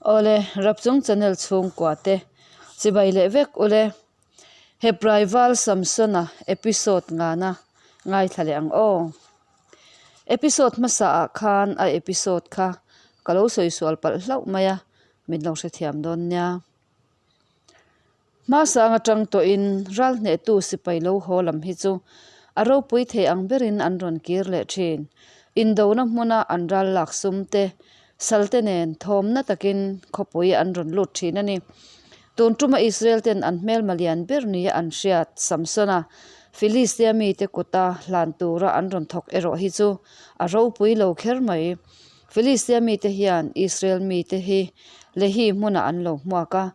Awle, Rapchung channel chhungkua te chibai leh vek ule. Hepraival Samsona episode ngana ngaithla leh ang aw. Episode hmasa ah khan a episode kha ka lo sawi sual palh hlauh mai a, min lo hrethiam dawn nia. Hmasang atang tawhin ral hnehtu sipai lo haw lam hi chu a ropui thei ang berin an rawn kir leh thin. Indona hmuna an ral lak sum te, salte nen thawmna takin khawpui an rawn lut thin a ni. Tun tuma Israel ten an hmelma lian ber nia an hriat Samsona, Filistia mite kuta hlan tura an rawn thawk erawh hi chu a ropui lo kher mai. Filistia mite hian Israel mite hi Lehi hmunah an lo hmuak a,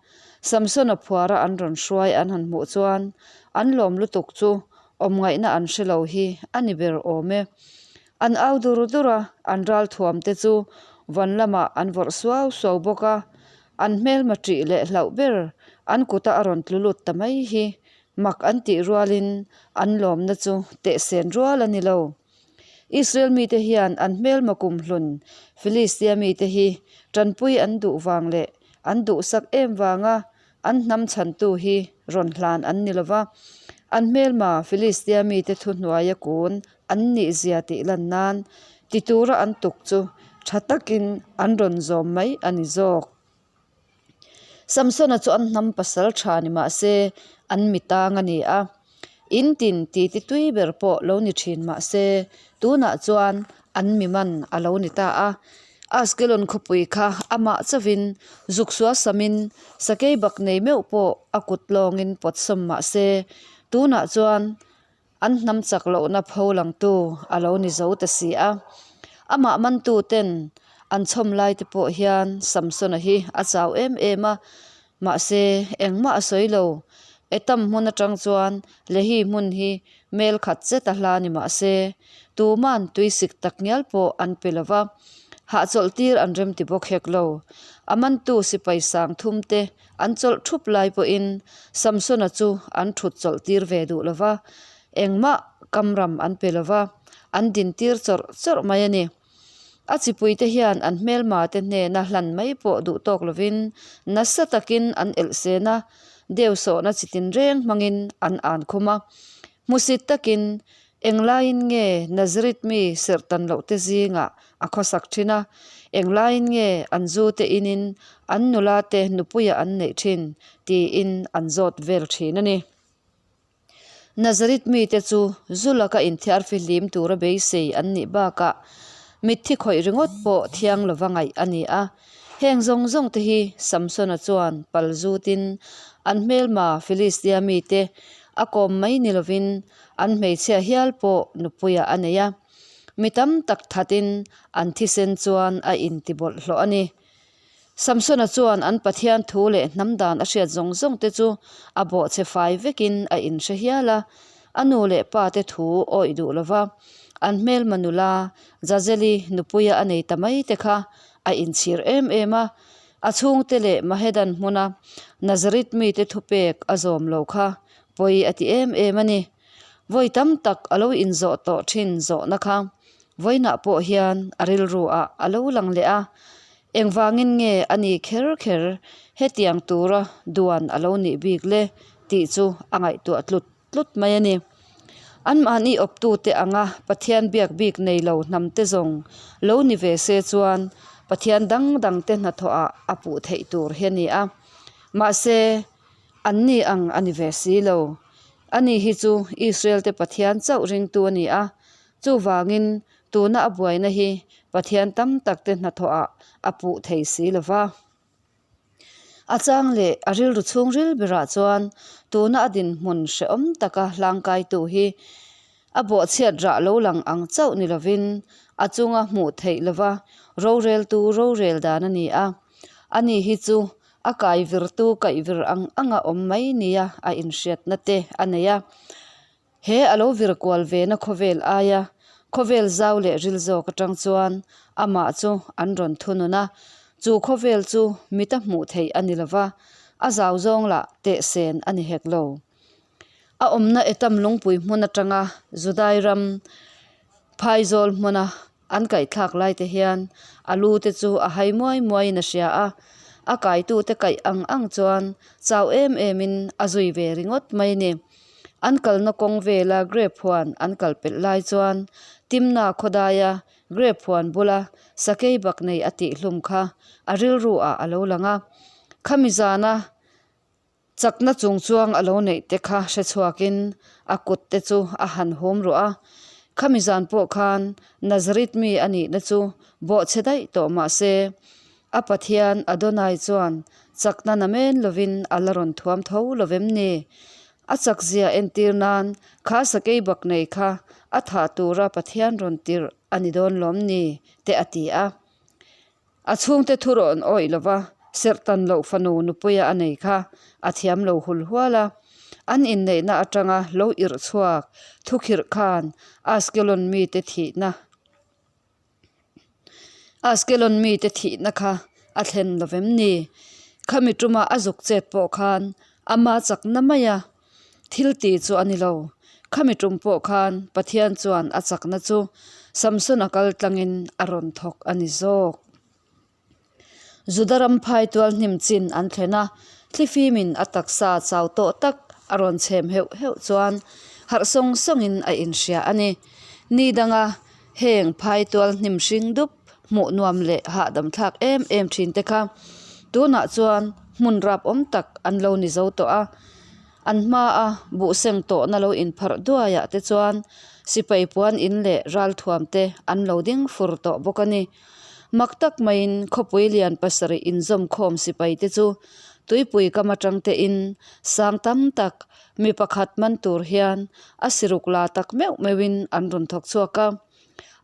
Samsona phuara an rawn hruai an han hmuh chuan an lawm lutuk chu awmngaihna an hre lo hi a ni ber awm e. An au dur dur a, an ral thuam te chu van lamah an vawrh suau suau bawk a, an hmelma ṭih leh hlauh ber an kuta a rawn tlu lut ta mai hi mak an tih rualin an lawmna chu tehsen rual a ni lo. Israel mite hian an hmelma kumhlun Filistia mite hi tanpui an duh vang leh an duhsak em vanga an hnam chhantu hi rawn hlan an ni lova, an hmelma Filistia mite thuhnuaia kun an nih zia tih lan nan ti tura an tuk chu tha takin an rawn zawm mai a ni zawk. Samsona chu an hnam pasal tha ni mah se an mi tang a ni a, in tin ti ti tui ber pawh lo ni thin mah se tunah chuan an mi man a lo ni ta a. Askelon khawpui kha amah chauhin zuk sual samin sakei bak nei meuh pawh a kut lawngin pawt sawm mah se tunah chuan An hnam chak lohna pho langtu a lo ni zo ta si a. Amah mantu ten an chhawm lai te pawh hian Samsona hi a chau em em a, mahse engmah a sawi lo. Etam hmun atang chuan Lehi hmun hi mel khat zet a hla ni mahse tuman tuisik tak ngial pawh an pe lo va, hahchawlh tir an rem ti bawk hek lo. A mantu sipai sang thum te An chawlh thup lai pawhin Samsona chu an thut chawlh tir ve duh lo va, engmah kamram an pe lo va, an din tir chawrh chawrh mai a ni. A chipuite hian an hmelma te hnena hlan mai pawh duh tawk lovin nasa takin an elh sen a, deusawhna chi tinreng hmangin an an khum a. Hmusit takin Englaiin nge Nazareth mi serhtan lohte zingah a khawsak thin a? Englaiin nge an zute inin an nulate nupuia an neih thin? tiin an zawt vel thin a ni. Nazareth mite chu zu laka inthiar fihlim tura beisei an nih bakah mitthi khawih ringawt pawh thiang lova ngaih a ni a. Heng zawng zawng te hi Samsona chuan pal zutin an hmelma Filistia mite a kawm mai ni lovin An hmeichhia hial pawh nupuiah a nei a, mi tam tak thatin an thisen chuan a inti bawlhhlawh a ni. Samsona chuan an Pathian thu leh hnam dan a hriat zawng zawng te chu a bawhchhe fai vekin a inhre hial a, a nu leh pa te thu awih duh lova an hmelma nula Jazeli nupuia a nei ta mai te kha a inchhir em em a, a chhungte leh Mahedan hmuna Nazareth mite thupek a zawm lo kha Pawi a ti em em a ni. Vawi tam tak a lo inzawh tawh thin zawhna kha vawiinah pawh hian a rilru ah a lo lang leh a, engvangin nge a ni kher kher hetiang tura duan a lo nih bik le tih chu a ngaihtuah tlut tlut mai a ni. Anmahni awptute anga Pathian biak bik nei lo hnamte zawng lo ni ve se chuan Pathian dang dangte hnathawh ah a puh theih tur hi a ni a. Mahse. An ni ang a ni ve si lo. Ani hi chu Israel te Pathian chauh ringtu a ni a, chuvangin tuna a buaina hi Pathian tam tak te hnathawh ah a puh thei si lo va. A chang leh a rilru chhungril berah chuan tuna a dinhmun hrehawm taka hlangkaitu hi a bawhchhiat rah lo lang ang chauh ni lovin a chunga hmuh theih lova roreltu rorel dan a ni a. Ani hi chu A kai virtu kaih vir ang anga awm mai nia a inhriatna te a nei a. He a lo vir kual ve na khawvel aia khawvel zau leh ril zawk atang chuan amah chu an rawn thunun a, chu khawvel chu mita hmuh theih a ni lova, a zau zawng lah tehsen a ni hek lo. A awmna Etam lungpui hmun atanga Judai ram phaizawl hmuna An kaihthlak lai te hian a lu te chu a hai muai muaiin a hria a. A kaitute kaih ang ang chuan chau em emin a zui ve ringawt mai a ni. An kalna kawng vela grape huan an kal pelh lai chuan Timna khawdaia grape huan bula sakei bak nei a tih hlum kha a rilru ah a lo lang a. Khami zana Chakna chung chuang a lo neih te kha hre chhuakin a kut te chu a han hum ruah a. Khami zan pawh khan Nazareth mi a nihna chu bawhchhe daih tawh mah se, a Pathian Adonai chuan chakna namen lovin a la rawn thuam tho lo vem ni? A chakzia entir nan kha sakei bak nei kha a thah tura Pathian rawn tirh a ni dawn lawm ni? te a ti a. A chhungte thu rawn awih lova serhtan loh fanu nupuia a nei kha a thiam lo hul hual a. An inneihna atanga lo irh chhuak thukhirh khan Askelon mite thihna Askelon mite thihna kha a thlen lo vem ni? Khami tuma a zuk chet pawh khan ama chakna maia thil ti chu a ni lo. Khami tum pawh khan Pathian chuan a chakna chu Samsona kal tlangin a rawn thawk a ni zawk. Juda ram phai tual hnim chin an thlen a, thlifimin a taksa chau tawh tak a rawn chhem heuh heuh chuan harh sawng sawngin a inhria a ni. Ni danga heng phai tual hnim hring dup hmuh nuam leh hahdam thlak em em thin te kha tunah chuan hmun rap awm tak an lo ni zo tawh a, an hmaa buhseng tawhna lo inpharh duaiah te chuan sipai puan in leh ralthuam te an lo ding fur tawh bawk a ni. Mak tak maiin khawpui lian pasarih inzawm khawm sipai te chu tuipui kam atang te in sang tam tak mi pakhat man tur hian a siruk la tak meuh meuhin an rawn thawk chhuak a.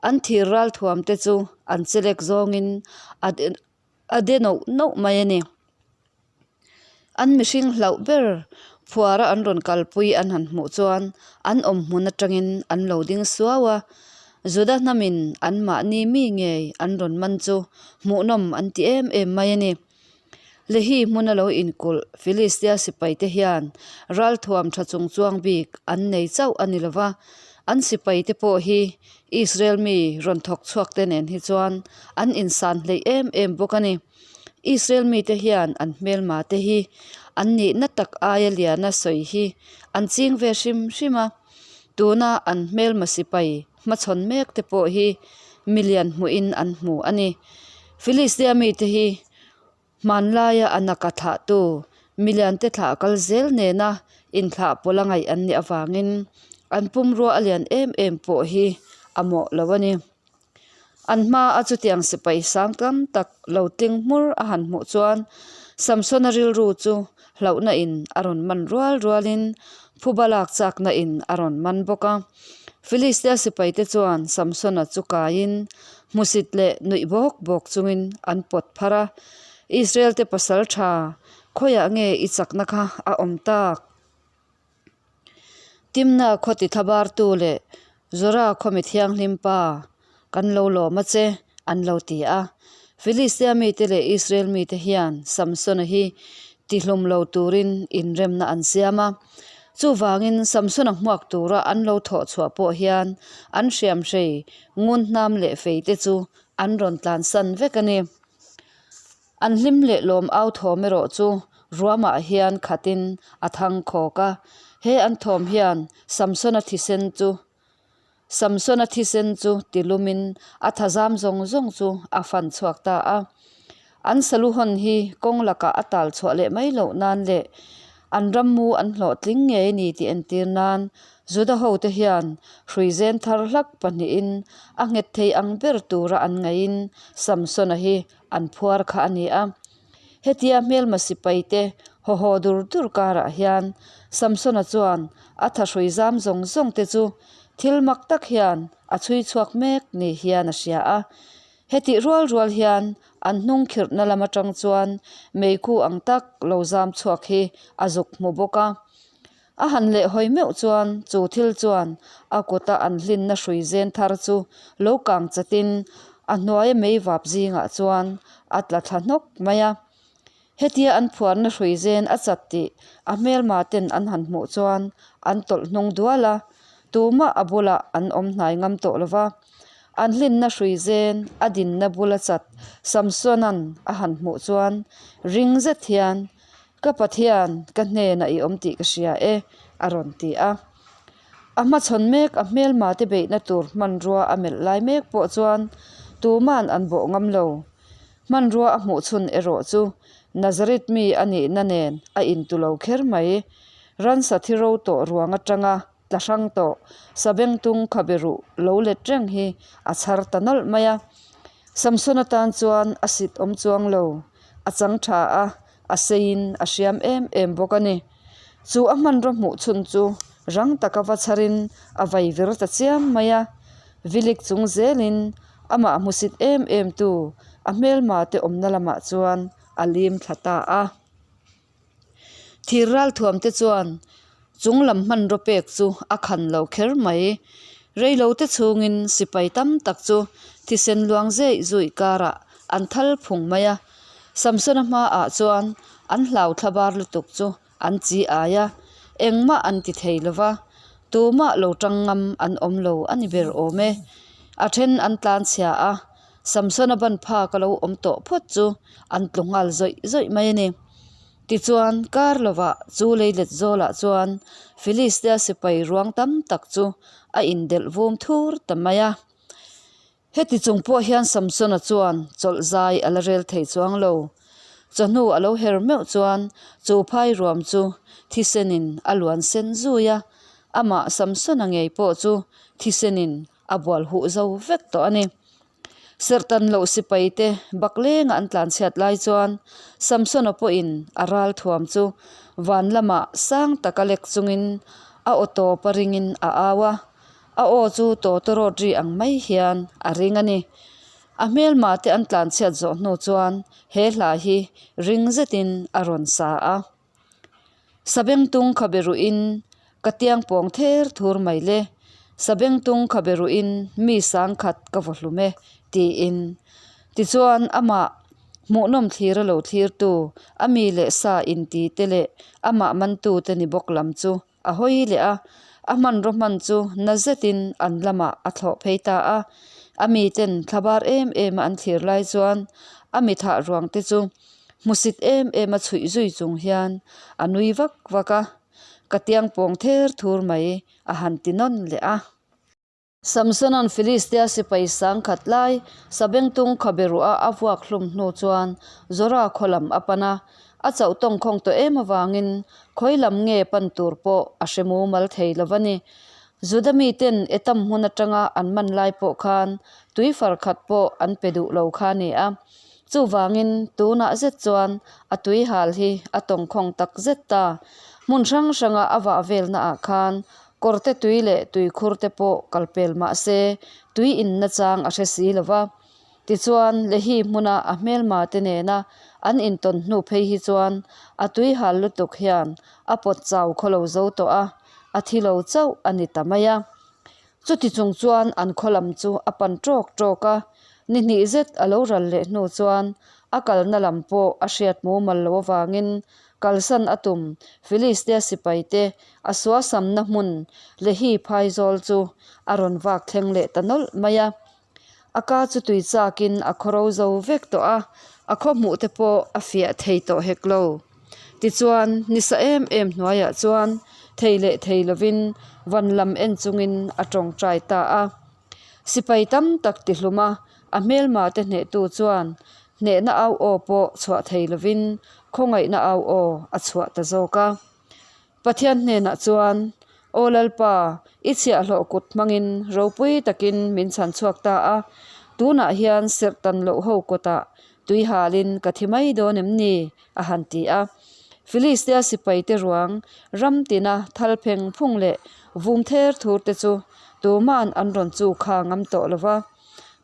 An thir ral thuam te chu an chelek zawngin a a de noh noh mai a ni. An mihring hlauh ber phuara an rawn kalpui an han hmuh chuan an awm hmun atangin an lo ding suau a, Juda hnamin anmahni mi ngei an rawn man chu hmuhnawm an ti em em mai a ni. Lehi hmuna lo inkulh Filistia sipaite hian ralthuam tha chung chuang bik an nei chauh a ni lova, an sipaite pawh hi Israel mi rawn thawk chhuakte nen hi chuan an insan hleih em em bawk a ni. Israel mite hian an hmelma te hi an nihna tak aia liana sawi hi an ching ve hrim hrim a, tuna an hmelma sipai hmachhawn mek te pawh hi milian hmuhin an hmu a ni. Filistia mite hi hmanlaia a naka thlahtu milian te thlah kal zel nena inthlah pawlh a ngaih an nih avangin an pumrua a lian em em pawh hi a mawh lo a ni. An hmaa chutiang sipai sang tam tak lo tling hmur a han hmuh chuan Samsona rilru chu hlauhna in a rawn man rual rualin phuba lak chakna in a rawn man bawk a. Filistia sipaite chuan Samsona chu kaiin hmusit leh nuih bawk bawk chungin an pawt phar a, Israelte pasal tha, khawiah nge i chakna kha a awm tak? Timna khaw ti thlabartu leh Zora khaw mi thianghlim pa kan lo lawm a che, an lo ti a. Filistia mite leh Israel mite hian Samsona hi tihlum lo turin inremna an siam a. Chuvangin Samsona hmuak tura an lo thawh chhuah pawh hian an hriamhrei ngun hnam leh feite chu an rawn tlansan vek a ni. An hlim leh lawm au thawm erawh chu ruamah hian khatin a thang khawk a, he an thawm hian Samsona thisen chu Samsona thisen chu tilumin a thazam zawng zawng chu a fan chhuak ta a. An salu hawn hi kawng lakah a tal chhuah leh mai loh nan leh an rammu an hlawhtling ngei a ni tih entir nan Juda hote hian hruizen thar hlak pahnihin a nghet thei ang ber tura an ngaihin Samsona hi an phuar kha a ni a. Hetia hmelma sipaite haw haw dur dur karah hian Samsona chuan a thahrui zam zawng zawng te chu thil mak tak hian a chhui chhuak mek ni hian a hria a. Hetih rual rual hian an hnung khirhna lam atang chuan meikhu ang tak lo zam chhuak hi a zuk hmu bawk a. A han leh hawi meuh chuan chu thil chuan a kuta an hlinna hrui zen thar chu lo kang chatin a hnuaia mei vap zingah chuan a tla thla hnawk mai a. Hetia an phuarna hrui zen a chat tih a hmelma ten an han hmuh chuan an tawlh hnung dual a, tumah a bulah an awm hnai ngam tawh lo va. An hlinna hrui zen a dinna bula chat Samsona'n a han hmuh chuan ring zet hian, Ka Pathian, ka hnenah i awm tih ka hria e, a rawn ti a. A hmachhawn mek a hmelma te beihna tur hmanrua a melh lai mek pawh chuan tuma'n an bawh ngam lo. Hmanrua a hmuh chhun erawh chu Nazareth mi a nihna nen a intu lo kher mai. Ransa thi ro tawh ruang atanga tla hrang tawh Sabengtung khabe ruh lo let reng hi a chhar ta nawlh mai a. Samson atan chuan a sit awm chuang lo. A chang tha a, a seiin a hriam em em bawk a ni. Chu a hmanraw hmuh chhun chu rang taka va chharin a vai vir ta chiam mai a. Vilik chung zelin amah hmusit em em tu a hmelma te awmna lamah chuan a lim thla ta a. Thir ralthuam te chuan chung lam hmanraw pek chu a khan lo kher mai. Reilo te chhungin sipai tam tak chu thisen luang zeih zuih karah an thal phung mai a. Samsona hmaah chuan an hlau thla bar lutuk chu an chi ai a, engmah an ti thei lo va, tumah lo tang ngam an awm lo a ni ber awm e. A then an tlan chhia a, Samsona ban phak a lo awm tawh phawt chu an tlu nghal zawih zawih mai a ni. Tichuan, kar lovah chu leilet zawlah chuan Filistia sipai ruang tam tak chu a indelh vum thur ta mai a. Heti chung pawh hian Samsona chuan chawlh zai a la rel thei chuang lo. Chawhnu a lo her meuh chuan chu phai ruam chu thisenin a luan sen zui a, amah Samsona ngei pawh chu thisenin a bual huh zo vek tawh a ni. Serhtan loh sipai te bak lenga an tlan chhiat lai chuan Samsona pawhin a ral thuam chu van lamah sang taka lek chungin a aw tawp a ringin a au a, A aw chu tawtawrawt ri ang mai hian a ring a ni. A hmelma te an tlan chhiat zawh hnu chuan he hla hi ring zetin a rawn sa a. Sabengtung khabe ruhin ka tiang pawng ther thur mai le, Sabengtung khabe ruhin mi sangkhat ka vaw hlum e, tiin. Tichuan amah hmuhnawm thlir a lo thlirtu, a mi leh sa inti te leh amah mantu te ni bawk lam chu A hawi leh a, a hmanraw hman chu na zetin an lamah a thlawh phei ta a. A miten thlabar em em a an thlir lai chuan a mi thah ruang te chu hmusit em em a chhuih zui chung hian a nui vak vak a, ka tiang pawng ther thur mai a han ti nawn leh a. Samsona'n Filistia sipai sangkhat lai Sabengtung khabe ruah a vuak hlum hnu chuan Zora khaw lam a pan a. A chauh tawngkhawng tawh em avangin khawi lam nge pan tur pawh a hre mumal thei lo va ni. Juda miten Etam hmun atanga an man lai pawh khan tui far khat pawh an pe duh lo kha a ni a. Chuvangin tunah zet chuan a tui hal hi a tawngkhawng tak zet ta. Hmun hrang hranga a vah velnaah khan Kawrte tui leh tuikhur te pawh kal pel mah se tui in nachang a hre si lo va. Tichuan, Lehi hmuna a hmelma te nena an intawn hnu phei hi chuan a tui hal lutuk hian a pawt chau khaw lo zo tawh a, a thi lo chauh a ni ta mai a. Chuti chung chuan an khaw lam chu a pan ṭawk ṭawk a, ni hnih zet a lo ral leh hnu chuan a kalna lam pawh a hriat mumal lo avangin Kalsan a tum, Filistia sipaite a suasamna hmun Lehi phaizawl chu a rawn vak thleng leh ta nawlh mai a. A ka chu tui chakin a khawro zo vek tawh a, a khaw hmuh te pawh a fiah thei tawh hek lo. Tichuan, nisa em em hnuaiah chuan thei leh thei lovin van lam en chungin a tawngtai ta a. Sipai tam tak tihlum a, a hmelma te hnehtu chuan hnehna au aw pawh chhuah thei lovin khawngaihna au aw a chhuah ta zawk a. Pathian hnenah chuan, Aw Lalpa, i chhiahhlawh kut hmangin ropui takin min chhan chhuak ta a, tunah hian serh tan loh ho kawtah tui halin ka thi mai dawn em ni? a han ti a. Filistia sipaite ruang ram tina thal pheng phung leh vum ther thur te chu tuma'n an rawn chu kha ngam tawh lo va,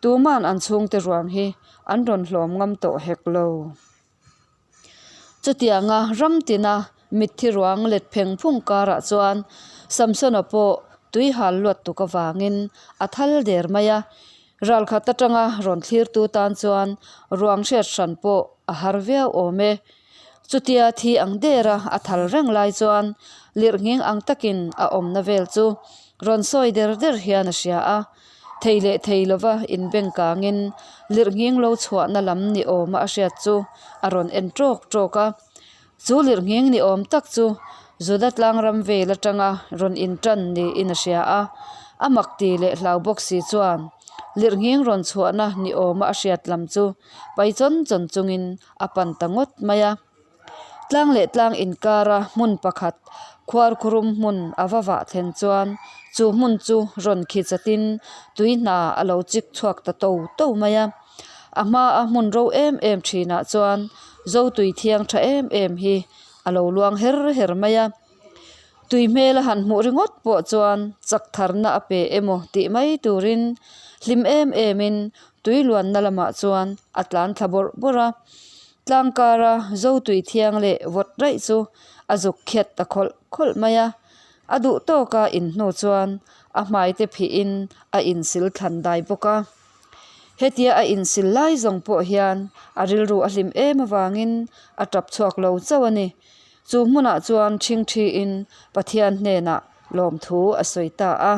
tuma'n an chhungte ruang hi an rawn hlawm ngam tawh hek lo. Chutianga ram tina mitthi ruang let pheng phung karah chuan Samsona pawh tui hal luat tuk avangin a thal der mai a, Ralkhat atanga rawn thlirtu tan chuan ruang hriat hran pawh a har viau awm e. Chutia thi ang dera a thal reng lai chuan lirhnghing ang takin a awmna vel chu rawn sawi der der hian a hria a. Thei leh thei lova inbengkangin lirhnghing lo chhuahna lam ni awma a hriat chu a rawn en tawk tawk a. Chu lirhnghing ni awm tak chu Juda tlangram vel atanga rawn intan niin a hria a. A mak ti leh hlau bawk si chuan lirhnghing rawn chhuahna ni awma a hriat lam chu pai chawn chawn chungin a pan ta ngawt mai a. Tlang leh tlang inkara hmun pakhat khuarkhurum hmun a va vah thlen chuan chu hmun chu rawn khi chatin tui hna a lo chik chhuak ta to to mai a. A hmaa hmun ro em em thinah chuan zo tui thiang tha em em hi a lo luang her her mai a. Tui hmel a han hmuh ringawt pawh chuan chak tharna a pe emaw tih mai turin hlim em emin tui luanna lamah chuan a tlan thla bawrh bawrh a. Tlangkara zo tui thiang leh vawt raih chu a zuk khiat ta khawlh khawlh mai a. A duh tawka in hnu chuan a hmai te phihin a insil thlan dai bawk a. Hetia a insil lai zawng pawh hian a rilru a hlim em avangin a tap chhuak lo chauh a ni. Chu hmunah chuan ṭhingṭhiin Pathian hnenah lawmthu a sawi ta a.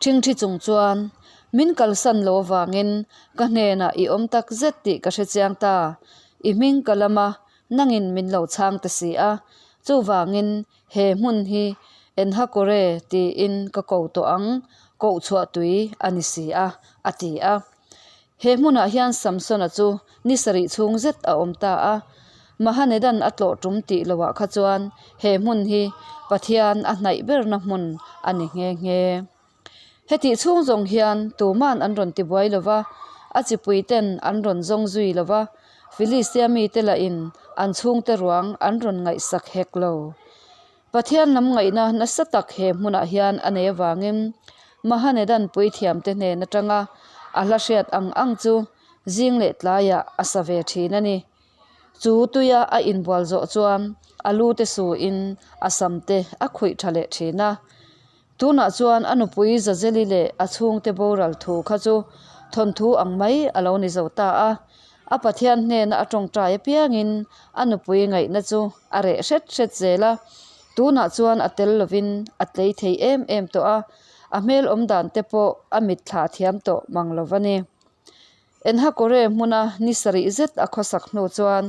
Ṭhingṭhi chung chuan, Min kalsan lo avangin ka hnenah i awm tak zet tih ka hre chiang ta. I hming ka lam a, nangin min lo chhang ta si a. Chuvangin he hmun hi Enhakore tiin ka ko tawh ang, koh chhuah tui a ni si a, a ti a. He hmunah hian Samsona chu ni sarih chhung zet a awm ta a. Mahanedan a tlawh tum tih loah kha chuan he hmun hi Pathian a hnaih berna hmun a ni nghe nghe. Hetih chhung zawng hian tuman an rawn tibuai lo va, a chipuiten an rawn zawng zui lo va, Filistia mite lahin an chhungte ruang an rawn ngaihsak hek lo. Pathian lam ngaihna nasa tak he hmunah hian a nei avangin Mahanedan puithiamte hnen atanga a hla hriat ang ang chu zing leh tlaiah a sa ve thin a ni. Chu tuia a inbual zawh chuan a lu te suin a sam te a khuih tha leh thin a. Tunah chuan a nupui Zazeli leh a chhungte boral thu kha chu thawnthu ang mai a lo ni zo ta a. A Pathian hnena a tawngtai apiangin a nupui ngaihna chu a reh hret hret zel a. Tunah chuan a tel lovin a tlei thei em em tawh a, a hmel awm dan te pawh a mitthla thiam tawh mang lo va ni. Enhakore hmuna ni sarih zet a khawsak hnu chuan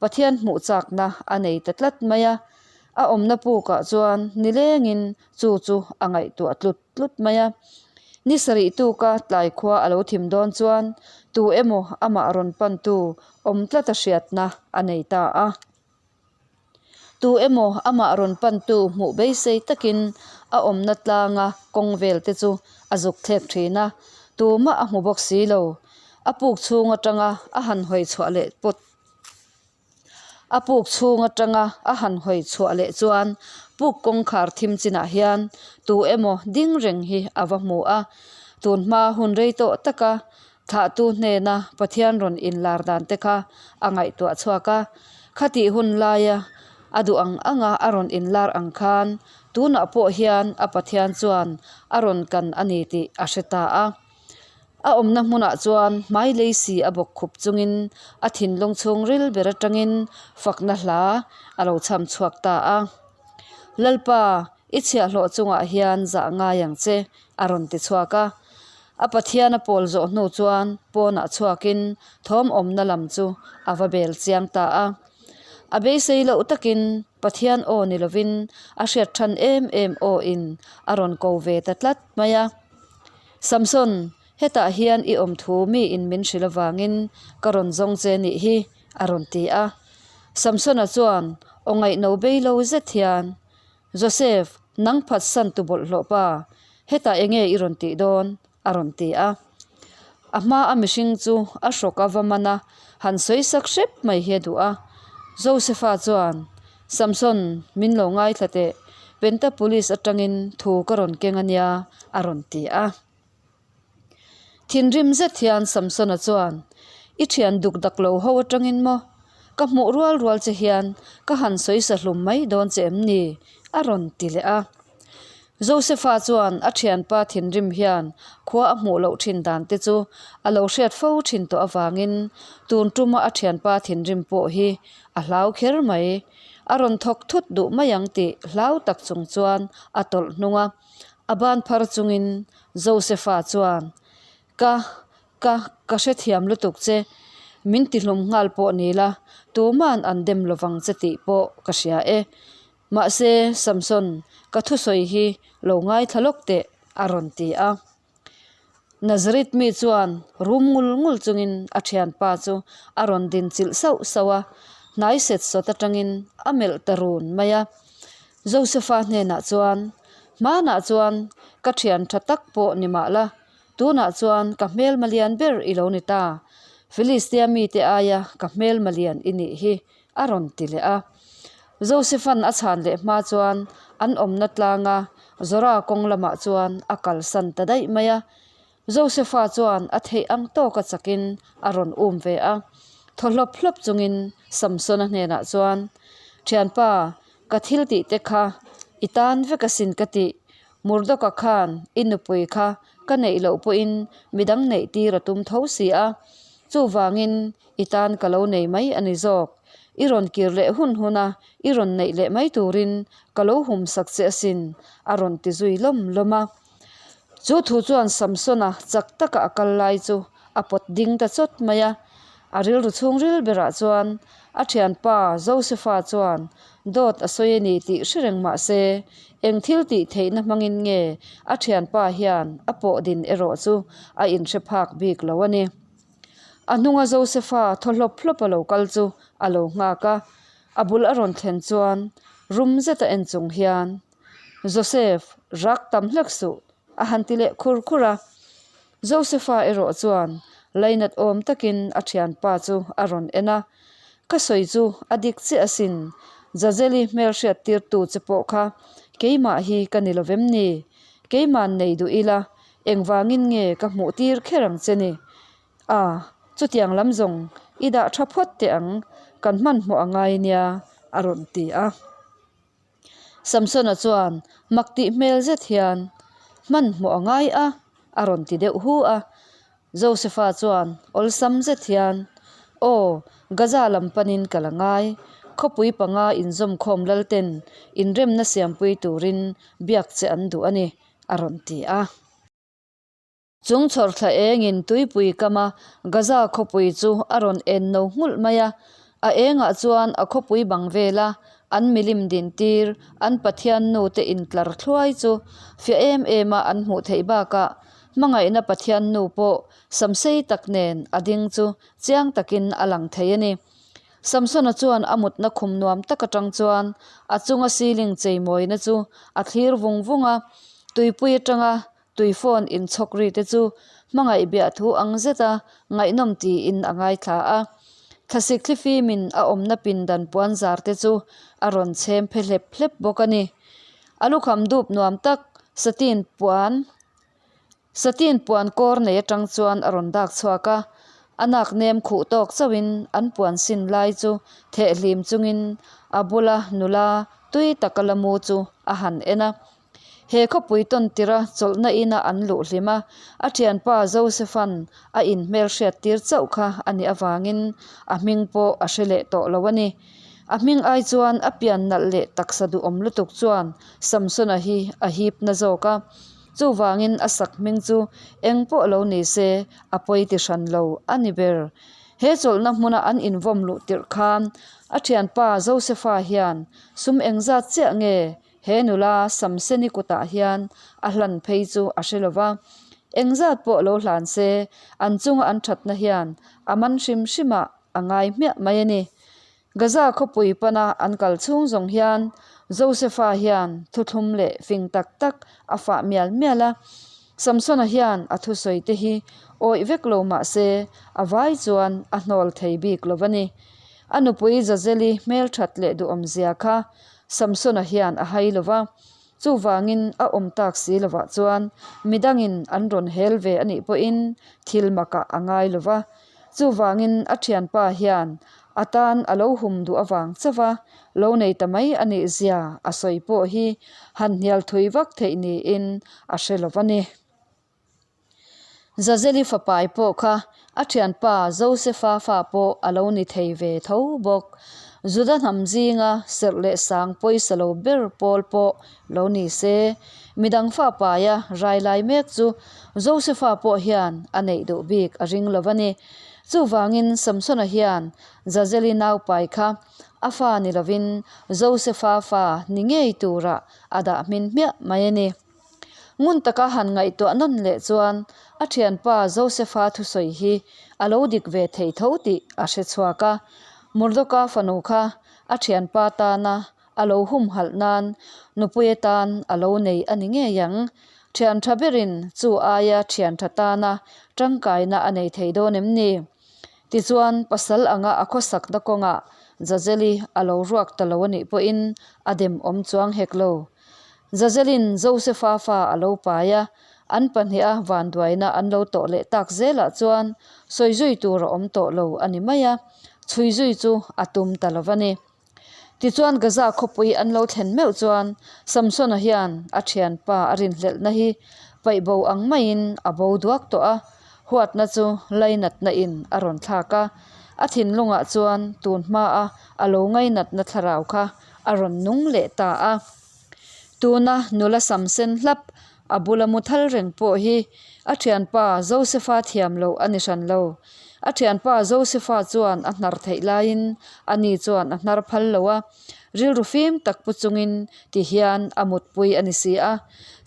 Pathian hmuh chakna a nei ta tlat mai a. A awmna pukah chuan nilengin chu chu a ngaihtuah tlut tlut mai a. Ni sarih tuka tlai khua a lo thim dawn chuan tu emaw amah rawn pantu awm tlata hriatna a nei ta a. Tu emaw amah rawn pantu hmuh beisei takin a awmna tlanga kawng vel te chu a zuk thlek thin a, tumah a hmu bawk si lo. A puk chhung atanga a han hawi chhuah leh pawt A puk chhung atanga a han hawi chhuah leh chuan puk kawngkhar thim chinah hian tu emaw ding reng hi a va hmu a, tunhma hun rei tawh taka Thlahtu hnena Pathian rawn inlar dan te kha a ngaihtuah chhuak a, khatih hun laia a duh ang anga a rawn inlar ang khan tunah pawh hian a Pathian chuan a rawn kan a ni tih a hre ta a. A awmna hmunah chuan hmai lei si a bawk khup chungin a thinlung chhungril ber atangin fakna hla a lo chham chhuak ta a. Lalpa, i chhiahhlawh chungah hian zah ngai ang che, a rawn ti chhuak a. A Pathian a pawl zawh hnu chuan pawnah chhuakin thawm awmna lam chu a va bel chiang ta a. A beisei loh takin Pathian aw ni lovin a hriat than em em aw in a rawn ko ve ta tlat mai a. Samson, hetah hian i awm thu mi in min hrilh avangin ka rawn zawng che nih hi, a rawn ti a. Samsona chuan aw ngaihno bei lo zet hian, Joseph, nang phatsan tu bawlhhlawh pa, hetah enge i rawn tih dawn? a rawn ti a. A hma a mihring chu a hrawk a va man a, han sawi sak hrep mai hi a duh a. Josepha chuan, Samson, min lo ngaithla teh, Pentapolis atangin thu ka rawn keng a nia, a rawn ti a. Thinrim zet hian Samsona chuan, I thian duk dak lo ho atangin maw? Ka hmuh rual rual che hian ka han sawi sa hlum mai dawn che em ni? a rawn ti leh a. Josefa chuan a thianpa thinrim hian khua a hmuh loh thin dan te chu a lo hriat fo thin tawh avangin tun tuma a thianpa thinrim pawh hi a hlau kher mai. A rawn thawk thut duh mai ang tih hlau tak chung chuan a tawlh hnung a. A ban phar chungin Josefa chuan, Ka, ka, ka hrethiam lutuk che. Min tihlum nghal pawh ni la, tuman an dem lovang che tih pawh ka hria e. Mahse, Samson, ka thusawi hi lo ngaithla lawk teh, a rawn ti a. Nazareth mi chuan rum ngul ngul chungin a thianpa chu a rawn din chilh sauh sauh a, hnai set sawt atangin a melh ta run mai a. Josefa hnenah chuan, Hmanah chuan ka thian tha tak pawh ni mah la, tunah chuan ka hmelma lian ber i lo ni ta. Filistia mite aia ka hmelma lian i nih hi, a rawn ti leh a. Joseph-a'n a chhan leh hma chuan an awmna tlanga Zora kawng lamah chuan a kalsan ta daih mai a. Joseph-a chuan a theih ang tawka chakin a rawn um ve a. Thaw hlawp hlawp chungin Samson-a hnenah chuan, Thianpa, ka thil tih te kha i tan vek asin ka tih. Murdoka khan i nupui kha ka neih loh pawhin midang neih tir a tum tho si a. Chuvangin I tan ka lo nei mai a ni zawk. I rawn kir leh hun hun a, i rawn neih leh mai turin ka lo hum sak che asin, a rawn ti zui lawm lawm a. Chu thu chuan Samsona chak taka a kal lai chu a pawt ding ta chawt mai a. A rilru chhungril berah chuan a thianpa Josefa chuan dawt a sawi a ni tih hre reng mah se, eng thil tih theihna hmangin nge a thianpa hian a pawh din erawh chu a inhre phak bik lo a ni. A hnunga Josefa thaw hlawp hlawp a lo kal chu a lo nghak a, a bul a rawn thlen chuan rum zeta en chung hian, Joseph, rak tam hlek suh, a han ti leh khur khur a. Josefa erawh chuan lainat awm takin a thianpa chu a rawn en a, Ka sawi chu a dik chiah asin, Jazeli hmelhriat tirtu che pawh kha keimah hi ka ni lovem ni? Keima'n nei duh ila Engvangin nge ka hmuh tir kher ang che ni? A, chutiang lam zawng i dah tha phawt teh ang, kan hmanhmawh a ngai nia, a rawn ti a. Samsona chuan mak tih hmel zet hian, Hmanhmawh a ngai a, a rawn ti deuh hu a. Josefa chuan awlsam zet hian, Aw, Gaza lam panin ka la ngai, khawpui panga inzawmkhawm lalten inremna siampui turin biak che an duh a ni, a rawn ti a. Chung chhawrthla engin tuipui kama Gaza khawpui chu a rawn en no nghulh mai a, a engah chuan a khawpui bang vela an milim dintir an Pathian nute intlar thluai chu fiah em em a an hmuh theih bakah hmangaihna Pathian nu pawh samsei tak nen a ding chu chiang takin a lang thei a ni. Samsona chuan a mutna khum nuam tak atang chuan a chunga ceiling cheimawina chu a thlir vung vung a, tuipui atanga tui phone inchhawk ri te chu hmangaih biah thu ang zeta ngaihnawm tiin a ngaithla a. Thlasik thlifimin a awmna pindan puan zar te chu a rawn chhem phe hlep hlep bawk a ni. A lukham dup nuam tak satin puan Satin puan kawr nei atang chuan a rawn dak chhuak a, a nak nem khuh tawk chauhin an puan sin lai chu theh hlim chungin a bula nula tui taka la mu chu a han en a. He khawpui tawn tira chawlhna ina an luh hlim a, a thianpa Joseph-a'n a inhmelhriat tir chauh kha a nih avangin a hming pawh a hre leh tawh lo a ni. A hming ai chuan a pian nalh leh taksa duhawm lutuk chuan Samsona hi a hip na zawk a. Chuvangin a sak hming chu eng pawh lo ni se a pawi ti hran lo a ni ber. He chawlhna hmuna an invawm luh tirh khan a thianpa Josefa hian sum engzat chiah nge he nula Samseni kutah hian a hlan phei chu a hre lo va. Engzat pawh lo hlan se an chunga an thatna hian a man hrim hrimah a ngai hmiah mai a ni. Gaza khawpui pana an kal chhung zawng hian Josefa hian thuthlum leh fing tak tak a fah mial mial a. Samsona hian a thusawi te hi awih vek lo mah se a vai chuan a hnawl thei bik lo a ni. A nupui Jazeli hmelthat leh duhawmzia kha Samsona hian a hai lo va. Chuvangin a awm tak si lovah chuan midangin an rawn hel ve a nih pawhin thil makah a ngai lo va. Chuvangin a thianpa hian a tan a lo hum duh avang chauh a, lo nei ta mai a nih zia a sawi pawh hi han hnial thui vak theih niin a hre lo va ni. Zazeli fapai pawh kha a thianpa Josefa fa pawh a lo ni thei ve tho bawk. Juda hnam zinga serh leh sang pawisa lo ber pawl pawh lo ni se, midang fa paia rai lai mek chu Josefa pawh hian a neih duh bik a ring lo a ni. Chuvangin Samsona hian Jazeli naupai kha a fa ni lovin Josefa fa ni ngei turah a dah hmin hmiah mai a ni. Ngun taka han ngaihtuah nawn leh chuan a thianpa Josefa thusawi hi a lo dik ve thei tho tih a hre chhuak a. Murdoka fanu kha a thianpa tana a lo humhalh nan nupui atan a lo nei a ni ngei ang. Thian tha berin chu aia thian tha tana tangkaina a nei thei dawn em ni? Tichuan pasal anga a khawsakna kawngah Jazeli a lo ruak ta lo a nih pawhin a dem awm chuang hek lo. Zazelin Josefa fa a lo pai a, an pahniha vanduaina an lo tawh leh tak zelah chuan sawi zui tur a awm tawh lo a ni mai a, chhui zui chu a tum ta lo va ni. Tichuan Gaza khawpui an lo thlen meuh chuan Samsona hian a thianpa a rinhlelhna hi paih bo ang maiin a bo duak tawh a, huatna chu lainatna in a rawn thlak a, a thinlungah chuan tun hmaa a lo ngainatna thlarau kha a rawn nung leh ta a. Tuna nula sam sen hlap a bula mu thal reng pawh hi a thianpa Josefa thiam loh a ni hran lo. A thianpa Josefa chuan a hnar theih laiin ani chuan a hnar phal lo a, rilru fim tak pu chungin ti hian a mutpui a ni si a.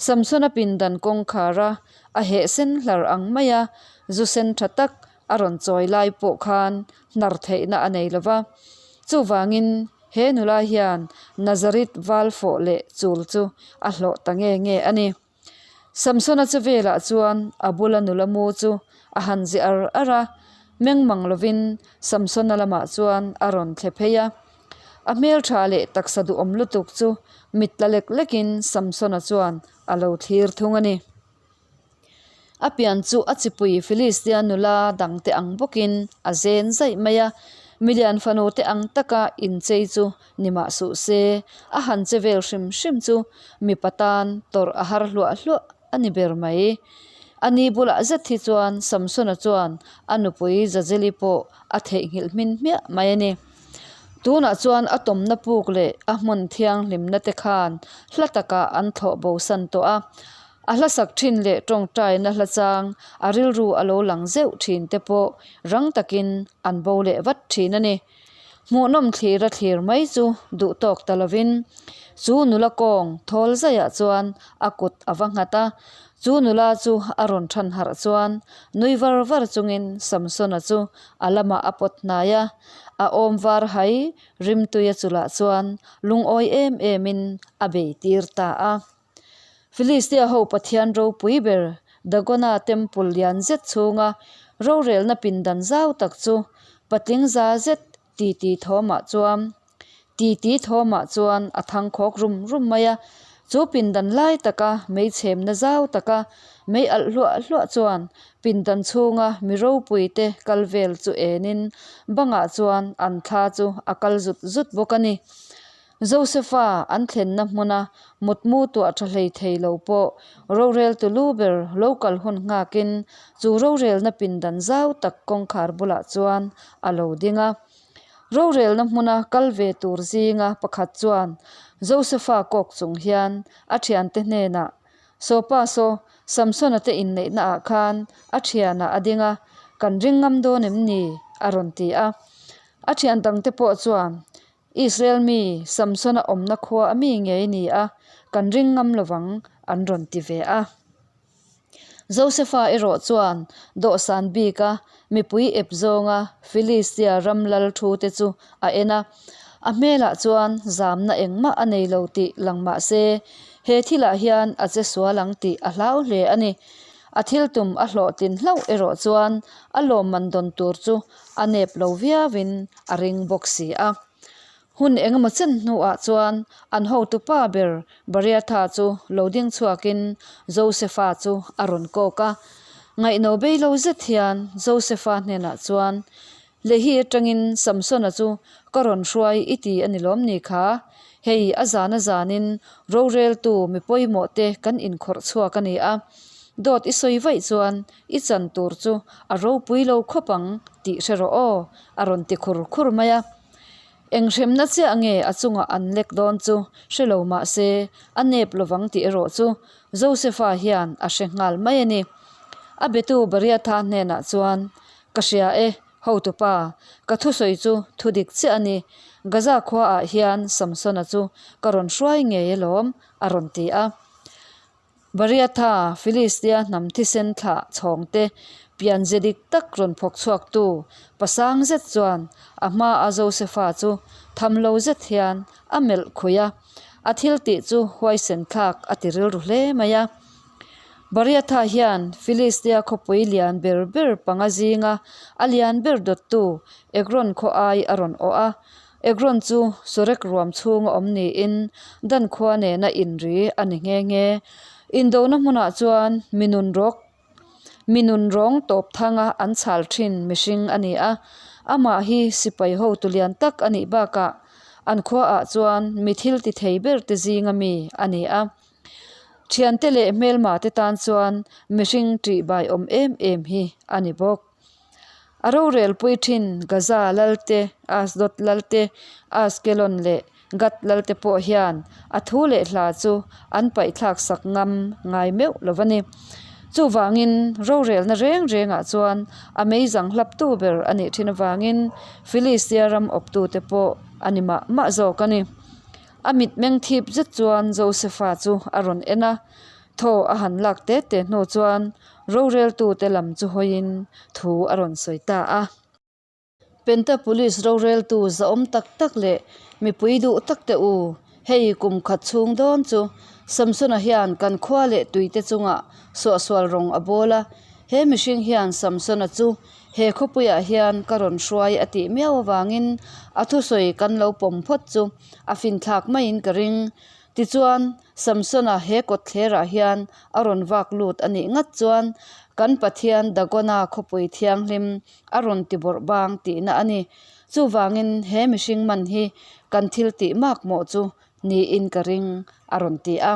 Samsona pindan kawngkhara a heh sen hlar ang maia zu sen tha tak a rawn chawi lai pawh khan hnar theihna a nei lo va. Chuvangin he nula hian Nazareth val fawh leh chul chu a hlawh ta nge nge a ni. Samsona che velah chuan a bula nula mu chu a han zi ar ar a, meng mang lovin Samsona lamah chuan a rawn thle phei a. A hmeltha leh taksa duhawm lutuk chu mit tla lek lekin Samsona chuan a lo thlir thung a ni. A pian chu a chipui Filistia nula dangte ang bawkin a zen zaih mai a, milian fanu te ang taka inchei chu ni mah suh se, a han che vel hrim hrim chu mipa tan tawrh a har hluah hluah a ni ber mai. A ni bulah zet hi chuan Samsona chuan a nupui Jazeli pawh a theihnghilh hmin hmiah mai a ni. Tunah chuan a tawmna puk leh a hmun thianghlimna te khan hla takah an thlawh bosan tawh a. A hlasak thin leh tawngtaina hla chang a rilru a lo lang zeuh thin te pawh rang takin an bo leh vat thin a ni. Hmuhnawm thlir a thlir mai chu duh tawk ta lovin chu nula kawng thawl zaiah chuan a kut a va nghat a, chu nula chu a rawn than harh chuan nui var var chungin Samsona chu a lamah a pawt hnai a, a awm var hai rimtuia chulah chuan lungawi em emin a bei tir ta a. Filistia ho Pathian ropui ber Dagona temple lian zet chhunga rorelna pindan zau tak chu patling za zet titi thawmah chuan titi thawmah chuan a thangkhawk rum rum mai a. Chu pindan lai taka mei chhemna zau taka mei alh hluah hluah chuan pindan chhunga mi ropui te kal vel chu enin bangah chuan an thla chu a kal zut zut bawk a ni. Josefa an thlenna hmuna mutmu tuah tha hlei thei lo pawh roreltu lu ber lo kal hun nghakin chu rorelna pindan zau tak kawngkhar bulah chuan a lo ding a. Rorelna hmuna kal ve tur zinga pakhat chuan Josefa kawk chung hian a thiante hnenah, Sawpa saw, Samsona te inneihna ah khan a thianah a ding a, kan ring ngam dawn em ni? a rawn ti a. A thian dangte pawh chuan, Israel mi Samsona awmna khua a mi ngei ni a, kan ring ngam lovang an rawn ti ve a. Josefa erawh chuan dawhsan bika mipui ep zawnga Filistia ram lal thu te chu a en a. A hmelah chuan zamna engmah a nei lo tih lang mah se, he thilah hian a che sual ang tih a hlau hle a ni. A thil tum a hlawhtlin hlauh erawh chuan a lawmman dawn tur chu a nep lo viauin a ring bawk si a. Hun engemaw chen hnuah chuan an hotupa ber Bariatha chu lo ding chhuakin Josefa chu a rawn kawk a. Ngaihno bei lo zet hian Josefa hnenah chuan, Lehi atangin Samsona chu ka rawn hruai i ti a ni lawm ni kha? Hei a zan a zanin roreltu mi pawimawh te kan inkhawrh chhuak a ni a. Dawt i sawi vaih chuan I chan tur chu a ropui lo khawp ang tih hre rawh aw, a rawn ti khur khur mai a. Eng hremna chiah nge a chungah an lek dawn chu hre lo mah se a nep lovang tih erawh chu Josefa hian a hre nghal mai a ni. A betu Bariatha hnenah chuan, Ka hria e, hotupa, ka thusawi chu thu dik chiah a ni. Gaza khuaah hian Samsona chu ka rawn hruai ngei alawm, a rawn ti a. Bariatha, Filistia hnam thisen thlah chhawng te pianze dik tak rawn phawk chhuaktu pasang zet chuan a hmaa Josefa chu tham lo zet hian a melh khuih a, a thil tih chu huaisen thlak a ti rilru hle mai a. Bariatha hian Filistia khawpui lian ber ber panga zinga a lian ber dawttu Ekron khaw ai a rawn awh a, Ekron chu Sorek ruam chhunga awm niin Dan khua nena inri a ni nghe nghe. Indona hmunah chuan mi nun rawk mi nun rawng tawp thanga an chhal thin mihring a ni a, amah hi sipai hotu lian tak a nih bakah an khuaah chuan mi thil ti thei ber te zinga mi a ni a. Thiante leh hmelma te tan chuan mihring ṭihbai awm em em hi a ni bawk. A rorelpui thin Gaza lalte, Asdod lalte, Askelon leh Gath lalte pawh hian a thu leh hla chu an paihthlak sak ngam ngai meuh lo va ni. Chuvangin rorelna reng rengah chuan a meizang hlaptu ber a nih thin avangin Filistia ram awptute pawh a ni mah mah zawk a ni. A mitmeng thip zet chuan Josefa chu a rawn en a, thaw a han lak te te hnu chuan Roreltute lam chu hawiin thu a rawn sawi ta a. Pentapolis roreltu zahawm tak tak leh mipui duh tak te u, hei kum khat chhung dawn chu Samsona hian kan khua leh tuite chungah suahsual rawng a bawl a, he mihring hian Samsona chu he khawpuiah hian ka rawn hruai a tih miau avangin a thusawi kan lo pawm phawt chu a finthlak maiin ka ring. Tichuan, Samsona he kawtthlerah hian a rawn vak lut a nih ngat chuan kan Pathian Dagona khawpui thianghlim a rawn ti bawrh bang tihna a ni. Chuvangin he mihring man hi kan thil tih mak mawh chu niin ka ring a rawn ti a.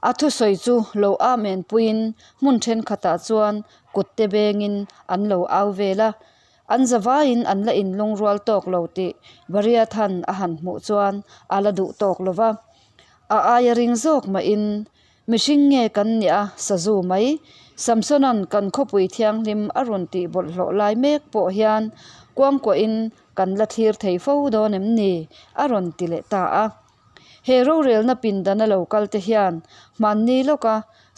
A thusawi chu lo amen puiin hmun thenkhatah chuan kutte bengin an lo au vel a. An zavaiin an la inlungrual tawk lo tih Bariathan a han hmuh chuan a la duh tawk lo va. A aia ring zawk mahin, Mihring nge kan nih a, sazu mai. Samsona'n kan khawpui thianghlim a rawn tih bawlhhlawh lai mek pawh hian kuangkuahin kan la thlir thei fo dawn em ni? a rawn ti leh ta a. He rorelna pindana lo kal te hian hmanni lawka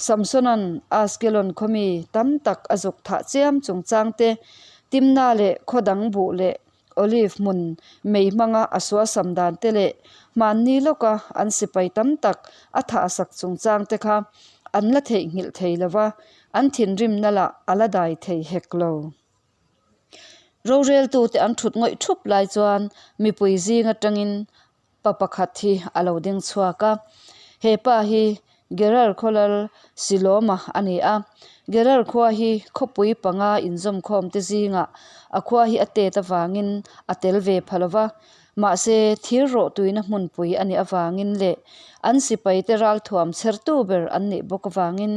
Samsona'n Askelon khawmi tam tak a zuk thah chiam chungchang te, Timna leh khaw dang buh leh Olive hmun mei hmanga a suasam dan te leh hmanni lawka an sipai tam tak a thahsak chungchang te kha an la theihnghilh thei lo va, an thinrimna lah a la dai thei hek lo. Roreltute an thut ngawih thup lai chuan mipui zing atangin pa pakhat hi a lo ding chhuak a, he pa hi Gerar khawlal Silawma a ni a, Gerar khua hi khawpui panga inzawmkhawm te zingah a khua hi a tet avangin a tel ve pha lo va, mahse thir rawh tuina hmunpui a nih avangin leh an sipaite ralthuam chhertu ber an nih bawk avangin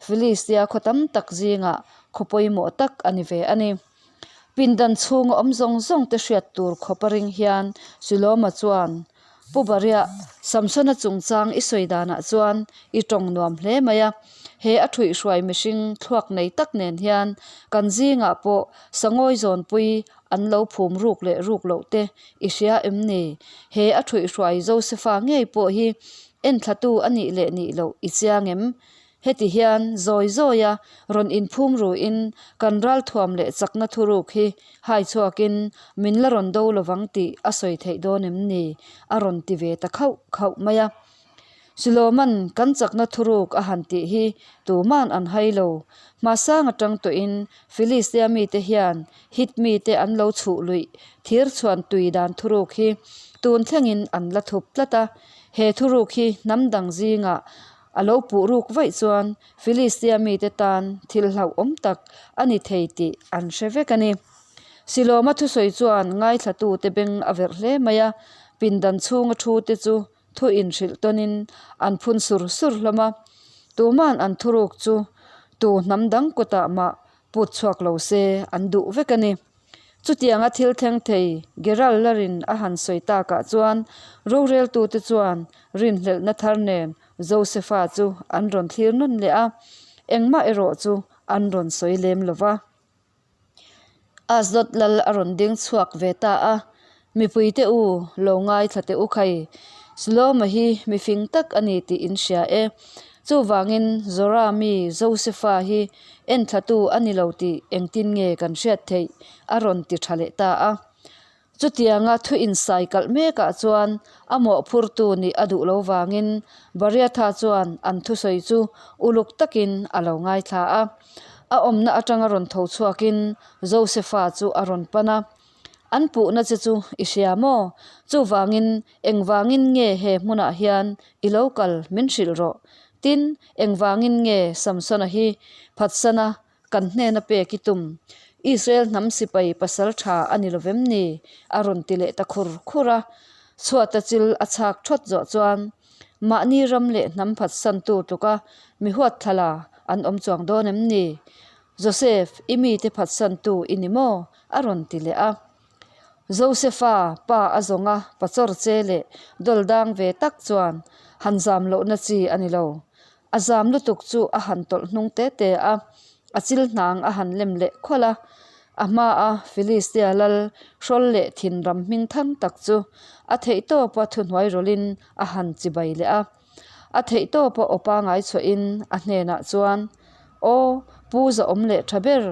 Filistia khaw tam tak zingah khaw pawimawh tak a ni ve a ni. Pindan chhunga awm zawng zawng te hriat tur khawp a ring hian Silawma chuan, Pu Bariah, Samsona chungchang i sawi danah chuan i tawng nuam hle mai a, he a thuihhruai mihring thluak nei tak nen hian kan zingah pawh sangawi zawnpui an lo phum ruk leh ruk loh te i hria em ni? He a thuihhruai Josefa ngei pawh hi enthlatu a nih leh nih loh i chiang em? Heti hian zawi zawia rawn inphum ruin kan ralthuam leh chakna thuruk hi hai chhuakin min la rawn do lovang tih a sawi theih dawn em ni? a rawn ti ve ta khauh khauh mai a. Silawman kan chakna thuruk a han tih hi tuman an hai lo. Hmasang atang tawhin Filistia mite hian Hit mite an lo chhuh luih thir chhuan tui dan thuruk hi tun thlengin an la thup tlat a. He thuruk hi hnam dang zingah A lo puh ruk vaih chuan Filistia mite tan thil hlauhawm tak a ni thei tih an hre vek a ni. Silawma thusawi chuan ngaithlatute beng a verh hle mai a, pindan chhunga thute chu thu inhrilh tawnin an phun sur sur hlawm a. Tuman an thuruk chu tu hnam dang kutah mah put chhuak lo se an duh vek a ni. Chutianga thil thleng thei Gerald Larin a han sawi takah chuan roreltute chuan rinhlelhna thar nen Josefa chu an rawn thlir nawn leh a, engmah erawh chu an rawn sawi lem lo va. Asdod lal a rawn ding chhuak ve ta a, Mipuite u, lo ngaithla teh u khai, Siloma hi mi fing tak a ni tih in hria e. Chuvangin Zora mi Josefa hi enthlatu a ni lo tih engtin nge kan hriat theih? a rawn ti tha leh ta a. Chutianga thu insai kalh mekah chuan a mawhphurtu nih a duh lo vangin Bariatha chuan an thusawi chu uluk takin a lo ngaithla a. A awmna atanga rawn tho chhuakin Josefa chu a rawn pan a, An puhna che chu i hria maw? Chuvangin engvangin nge he hmunah hian i lo kal min hrilh rawh? Tin, engvangin nge Samsona hi phatsana Kan hnena pek i tum. Israel hnam sipai pasal tha a ni lovem ni? A rawn ti leh ta khur khur a. Chhuata chil a chhak thawt zawh chuan mahni ram leh hnam phatsantu tluka mi huatthlala an awm chuang dawn em ni? Joseph, i mite phatsantu i ni maw? A rawn ti leh a. Josefa pa a zawnga pachawr che leh dawl dang ve tak chuan han zam lohna chi a ni lo. A zam lutuk chu a han tawlh hnung te te a, a chil hnang a han lem leh khualh a. A hmaa Filistia lal hrawl leh thin ram hming thang tak chu a theihtawpa thuhnuai rawlhin a han chibai leh a. A theihtawpa aw pangai chhuahin a hnenah chuan, Aw, Pu Zahawm leh tha ber,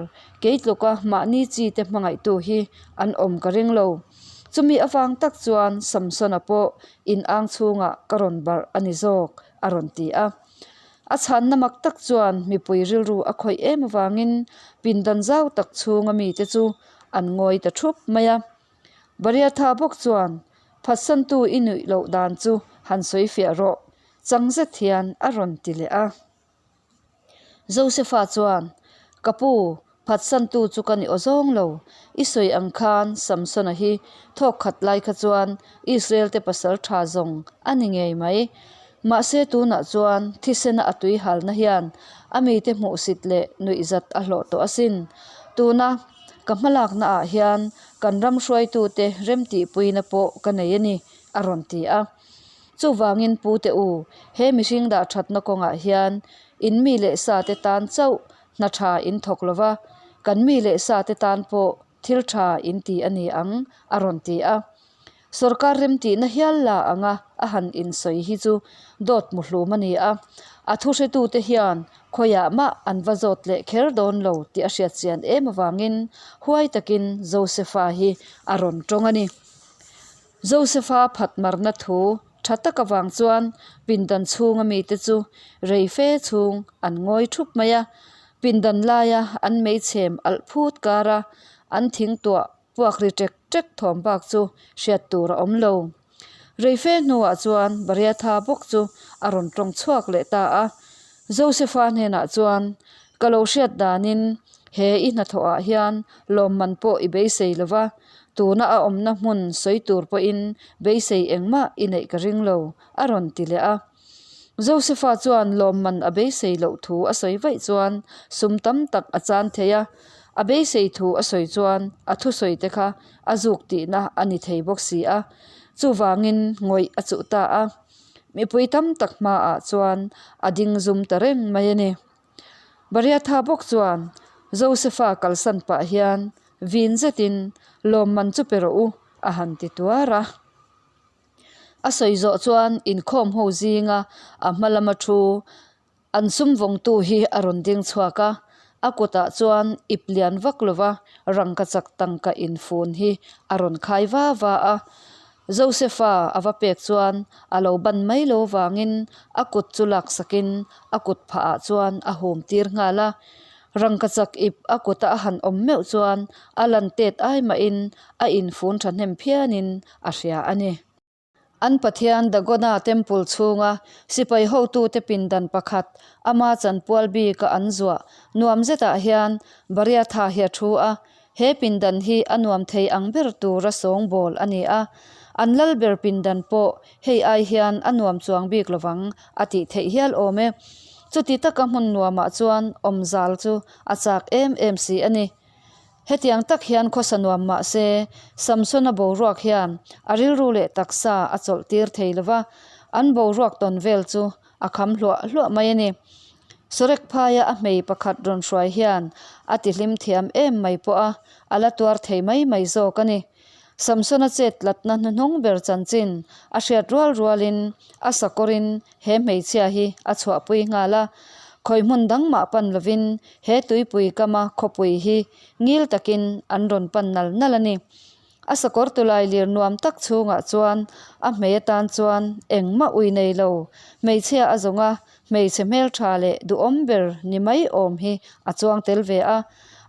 kei tluka mahni chi te hmangaihtu hi an awm ka ring lo. Chumi avang tak chuan Samsona pawh in ang chhungah ka rawn barh a ni zawk, a rawn ti a. A chhanna mak tak chuan mipui rilru a khawih em avangin pindan zau tak chhunga mite chu an ngawi ta thup mai a. Bariatha bawk chuan, Phatsantu i nuih loh dan chu han sawi fiah rawh, chang zet hian a rawn ti leh a. Josefa chuan, Ka pu, phatsantu chu ka ni aw zawng lo. I sawi ang khan Samsona hi thawk khat lai kha chuan Israel-te pasal tha zawng a ni ngei mai. Mahse tunah chuan thisena a tui halna hian a mite hmuhsit leh nuihzat a hlawh tawh asin. Tuna ka hmalakna ah hian kan ram hruaitute remtihpuina pawh ka nei a ni, a rawn ti a. Chuvangin pute u, he mihring dah thatna kawngah hian in mi leh sa te tan chauh hna tha in thawk lo va, kan mi leh sa te tan pawh thil tha in ti a ni ang, a rawn ti a. Sorkar remtihna hial la anga a han insawi hi chu dawt muhlum a ni a, a thuhretute hian khawiah mah an va zawt leh kher dawn lo tih a hriatchian em avangin huai takin Josefa hi a rawn tawng a ni. Josefa phatmarna thu tha tak avang chuan pindan chhunga mite chu rei fe chhung an ngawi thup mai a, pindan laia an meichhem alh phut kara an thing tuah puak ri ṭek ṭek thawm bak chu hriat tur a awm lo. Rei fe hnuah chuan Bariatha bawk chu a rawn tawng chhuak leh ta a, Josefa hnenah chuan, Ka lo hriat danin he i hnathawhah hian lawmman pawh i beisei lo va, Tuna a awmna hmun sawi tur pawhin beisei engmah i neih ka ring lo, a rawn ti leh a. Josefa chuan lawmman a beisei loh thu a sawi vaih chuan sum tam tak a chan thei a, a beisei thu a sawi chuan a thusawi te kha a zuk tihna a ni thei bawk si a, chuvangin ngawih a chuh ta a. Mipui tam tak hmaah chuan a ding zum ta reng mai a ni. Bariatha bawk chuan Josefa kalsan pah hian vin zetin lawmman chu pe rawh u a han ti tuar a. A sawi zawh chuan inkhawm ho zinga a hma lama thu an sum vawngtu hi a rawn ding chhuak a, a kutah chuan ip lian vak lova rangkachak tangka infun hi a rawn khai va va a. Josefa a va pek chuan a lo ban mai lo vangin a kut chu laksakin a kut phahah chuan a hum tir nghal a. Rangkachak ip a kuta a han awm meuh chuan a lan tet ai mahin a infun thahnem phianin a hria a ni. An Pathian Dagona Temple chhunga sipai hotute pindan pakhat ama chanpual bika an zuah nuam zetah hian Bariatha hi a thu a, He pindan hi a nuam thei ang ber tura sawngbawl a ni a, an lal ber pindan pawh hei ai hian a nuam chuang bik lovang a tih theih hial awm e. Chuti taka hmun nuamah chuan awmzal chu a chak em em si a ni. Hetiang tak hian khawsa nuam mah se, Samsona boruak hian a rilru leh taksa a chawlh tir thei lo va, an boruak tawn vel chu a kham hluah hluah mai a ni. Sorek phaia a hmei pakhat rawn hruai hian a tihlim thiam em mai pawh a, a la tuar thei mai mai zawk a ni. Samsona chet tlatna hnuhnung ber chanchin a hriat rual rualin a sakawrin he hmeichhia hi a chhuahpui nghal a, khawi hmun dang mah pan lovin he tuipui kama khawpui hi ngil takin an rawn pan nal nal a ni. A sakawr tulai lir nuam tak chhungah chuan a hmei atan chuan engmah ui nei lo, hmeichhia a zawng a, hmeichhe hmeltha leh duhawm ber ni mai awm hi a chuang tel ve a.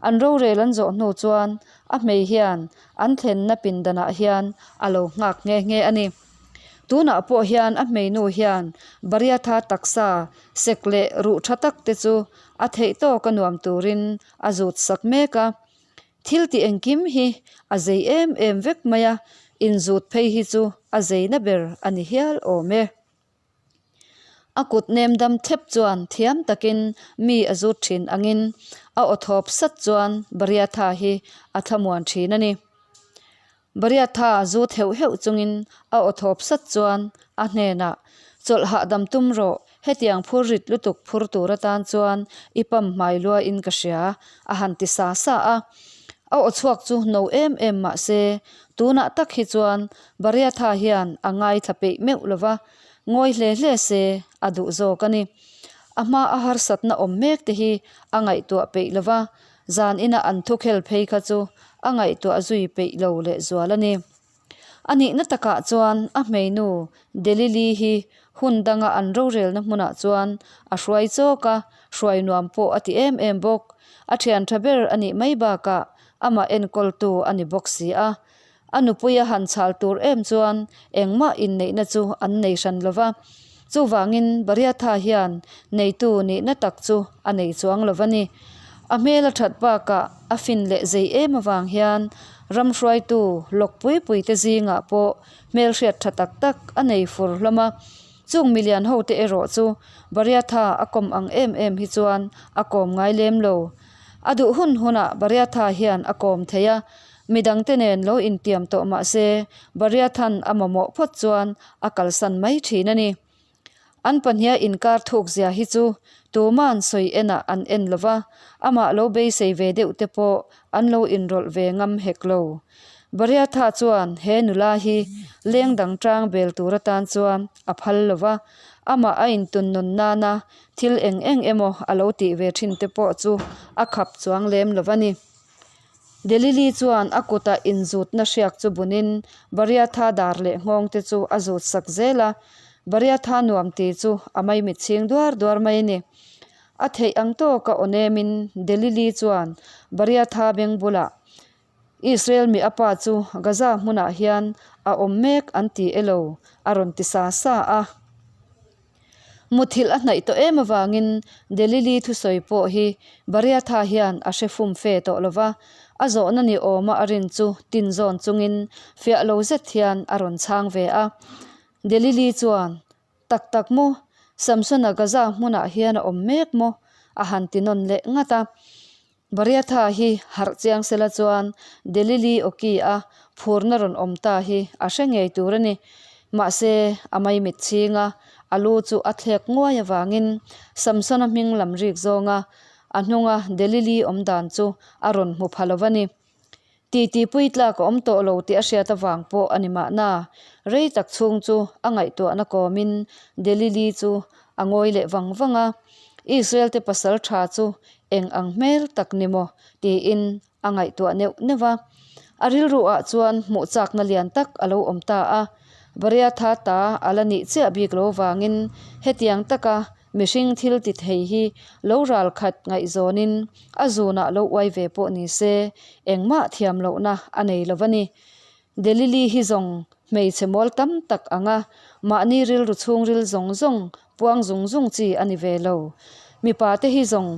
An rorel an zawh hnu chuan a hmei hian an thlenna pindanah hian a lo nghak nghe nghe a ni. Tunah pawh hian a hmeinu hian Bariatha taksa sek leh ruh tha tak te chu a theih tawka nuam turin a zut sak mek a. Thil tih engkim hi a zei em em vek mai a, inzut phei hi chu a zeina ber a ni hial awm e. A kut nem dam thlep chuan thiam takin mi a zut thin angin a aw thawp sat chuan Bariatha hi a thlamuan thin a ni. Bariatha zut heuh heuh chungin a aw thawp sat chuan a hnenah, Chawlh hahdam tum rawh, hetiang phur rit lutuk phur tur atan chuan i pam hmai luain ka hria, a han ti sa sa a. A aw chhuak chu no em em mah se, tunah tak hi chuan Bariatha hian a ngaithla peih meuh lo va, ngawi hle hle se a duh zawk a ni. A hma a harsatna awm mek te hi a ngaihtuah peih lo va, zan ina an thukhel phei kha chu a ngaihtuah zui peih lo lehzual a ni. A nihna takah chuan a hmeinu Delili hi hun danga an rorelna hmunah chuan a hruai chawk a, hruai nuam pawh a ti em em bawk. A thian tha ber a nih mai bakah amah enkawltu a ni bawk si a. A nupui a han chhal tur em chuan engmah inneihna chu an nei hran lo va. Chuvangin Bariatha hian neitu nihna tak chu a nei chuang lo va ni. A hmel a that bakah a fin leh zei em avang hian ram hruaitu lawk pui pui te zingah pawh hmelhriat tha tak tak a nei fur hlawm a. Chung milian ho te erawh chu Bariatha a kawm ang em em hi chuan a kawm ngai lem lo. A duh hun hunah Bariatha hian a kawm thei a, Midangte nen lo intiam tawh mah se, Bariathan a mamawh phawt chuan a kalsan mai thin a ni. An pahniha inkar thuk zia hi chu tuman sawi enah an en lo va, amah lo beisei ve deuh te pawh an lo inrawlh ve ngam hek lo. Bariatha chuan he nula hi leng dang tang bel tur atan chuan a phal lo va, amah a intun nun nana thil eng eng emaw a lo tih ve thin te pawh chu a khap chuang lem lo va ni. Delili chuan a kuta inzutna hriak chu bunin Bariatha dar leh nghawng te chu a zut sak zel a, Bariatha nuam ti chu a maimit chhing duar duar mai a ni. A theih ang tawka aw nemin Delili chuan Bariatha beng bulah, Israel mi a pa chu Gaza hmunah hian a awm mek an ti elo a rawn ti sa sa a. Muthilh a hnaih tawh em avangin Delili thusawi pawh hi Bariatha hian a hre fum fe tawh lo va, a zawhna ni awma a rin chu tin zawn chungin fiah lo zet hian a rawn chhang ve a. Delili chuan, Tak tak maw? Samsona Gaza hmunah hian a awm mek maw? a han ti nawn leh ngat a. Bariatha hi harh chiang sela chuan Delili awki a phurna rawn awm ta hi a hre ngei tur a ni. Mahse, a maimit chhing a, a lu chu a thlek nguai avangin Samsona hming lam rik zawnga a hnunga Delili awm dan chu a rawn hmu pha lo va ni. Titi pui tlak a awm tawh lo tih a hriat avang pawh a ni mahna, rei tak chhung chu a ngaihtuahna kawmin Delili chu a ngawi leh vang vang a, Israel te pasal tha chu eng ang hmel tak ni maw tiin a ngaihtuah neuh neuh a. A rilru ah chuan hmuh chakna lian tak a lo awm ta a, Bariatha ta a la nih chiah bik lo vangin hetiang taka Mihring thil ti thei hi lo ral khat ngaihzawnin a zunah lo uai ve pawh ni se, engmah thiam lohna a nei lo va ni. Delili hi zawng hmeichhe mawl tam tak anga mahni rilru chhungril zawng zawng puang zung zung chi a ni ve lo. Mipa te hi zawng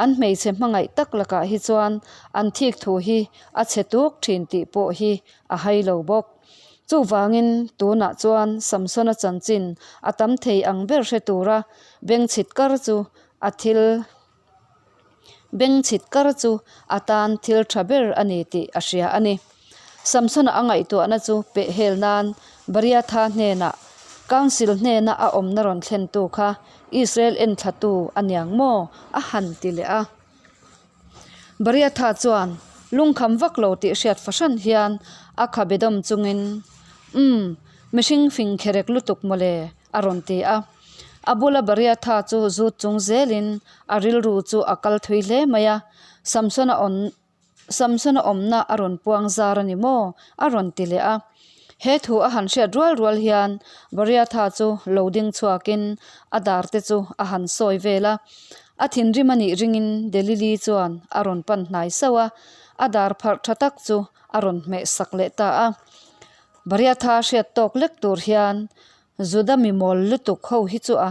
an hmeichhe hmangaih tak lakah hi chuan an thik thu hi a chhe tuk thin tih pawh hi a hai lo bawk. Chuvangin, tunah chuan Samsona chanchin a tam thei ang ber hre tura bengchhit kar chu a thil. Bengchhit kar chu a tan thil tha ber a ni tih a hria a ni. Samsona a ngaihtuahna chu peh hel nan Bariatha hnenah Council hnena a awmna rawn thlentu kha Israel enthlatu a niang maw? a han ti leh a. Bariatha chuan lungkham vak lo tih hriat fahran hian a khabe dawm chungin, Umm, mihring fing kherek lutuk mawle, a rawn ti a. A bula Bariatha chu zut chung zelin a rilru chu a kal thui hle mai a, Samsona awn Samsona awmna a rawn puang zar a ni maw? a rawn ti leh a. He thu a han hriat rual rual hian Bariatha chu lo ding chhuakin a dar te chu a han sawi vel a. A thinrim a nih ringin Delili chuan a rawn pan hnai sauh a, a dar pharh tha tak chu a rawn hmeh sak leh ta a. Bariatha hriat tawk lek tur hian Juda mi mawl lutuk ho hi chu a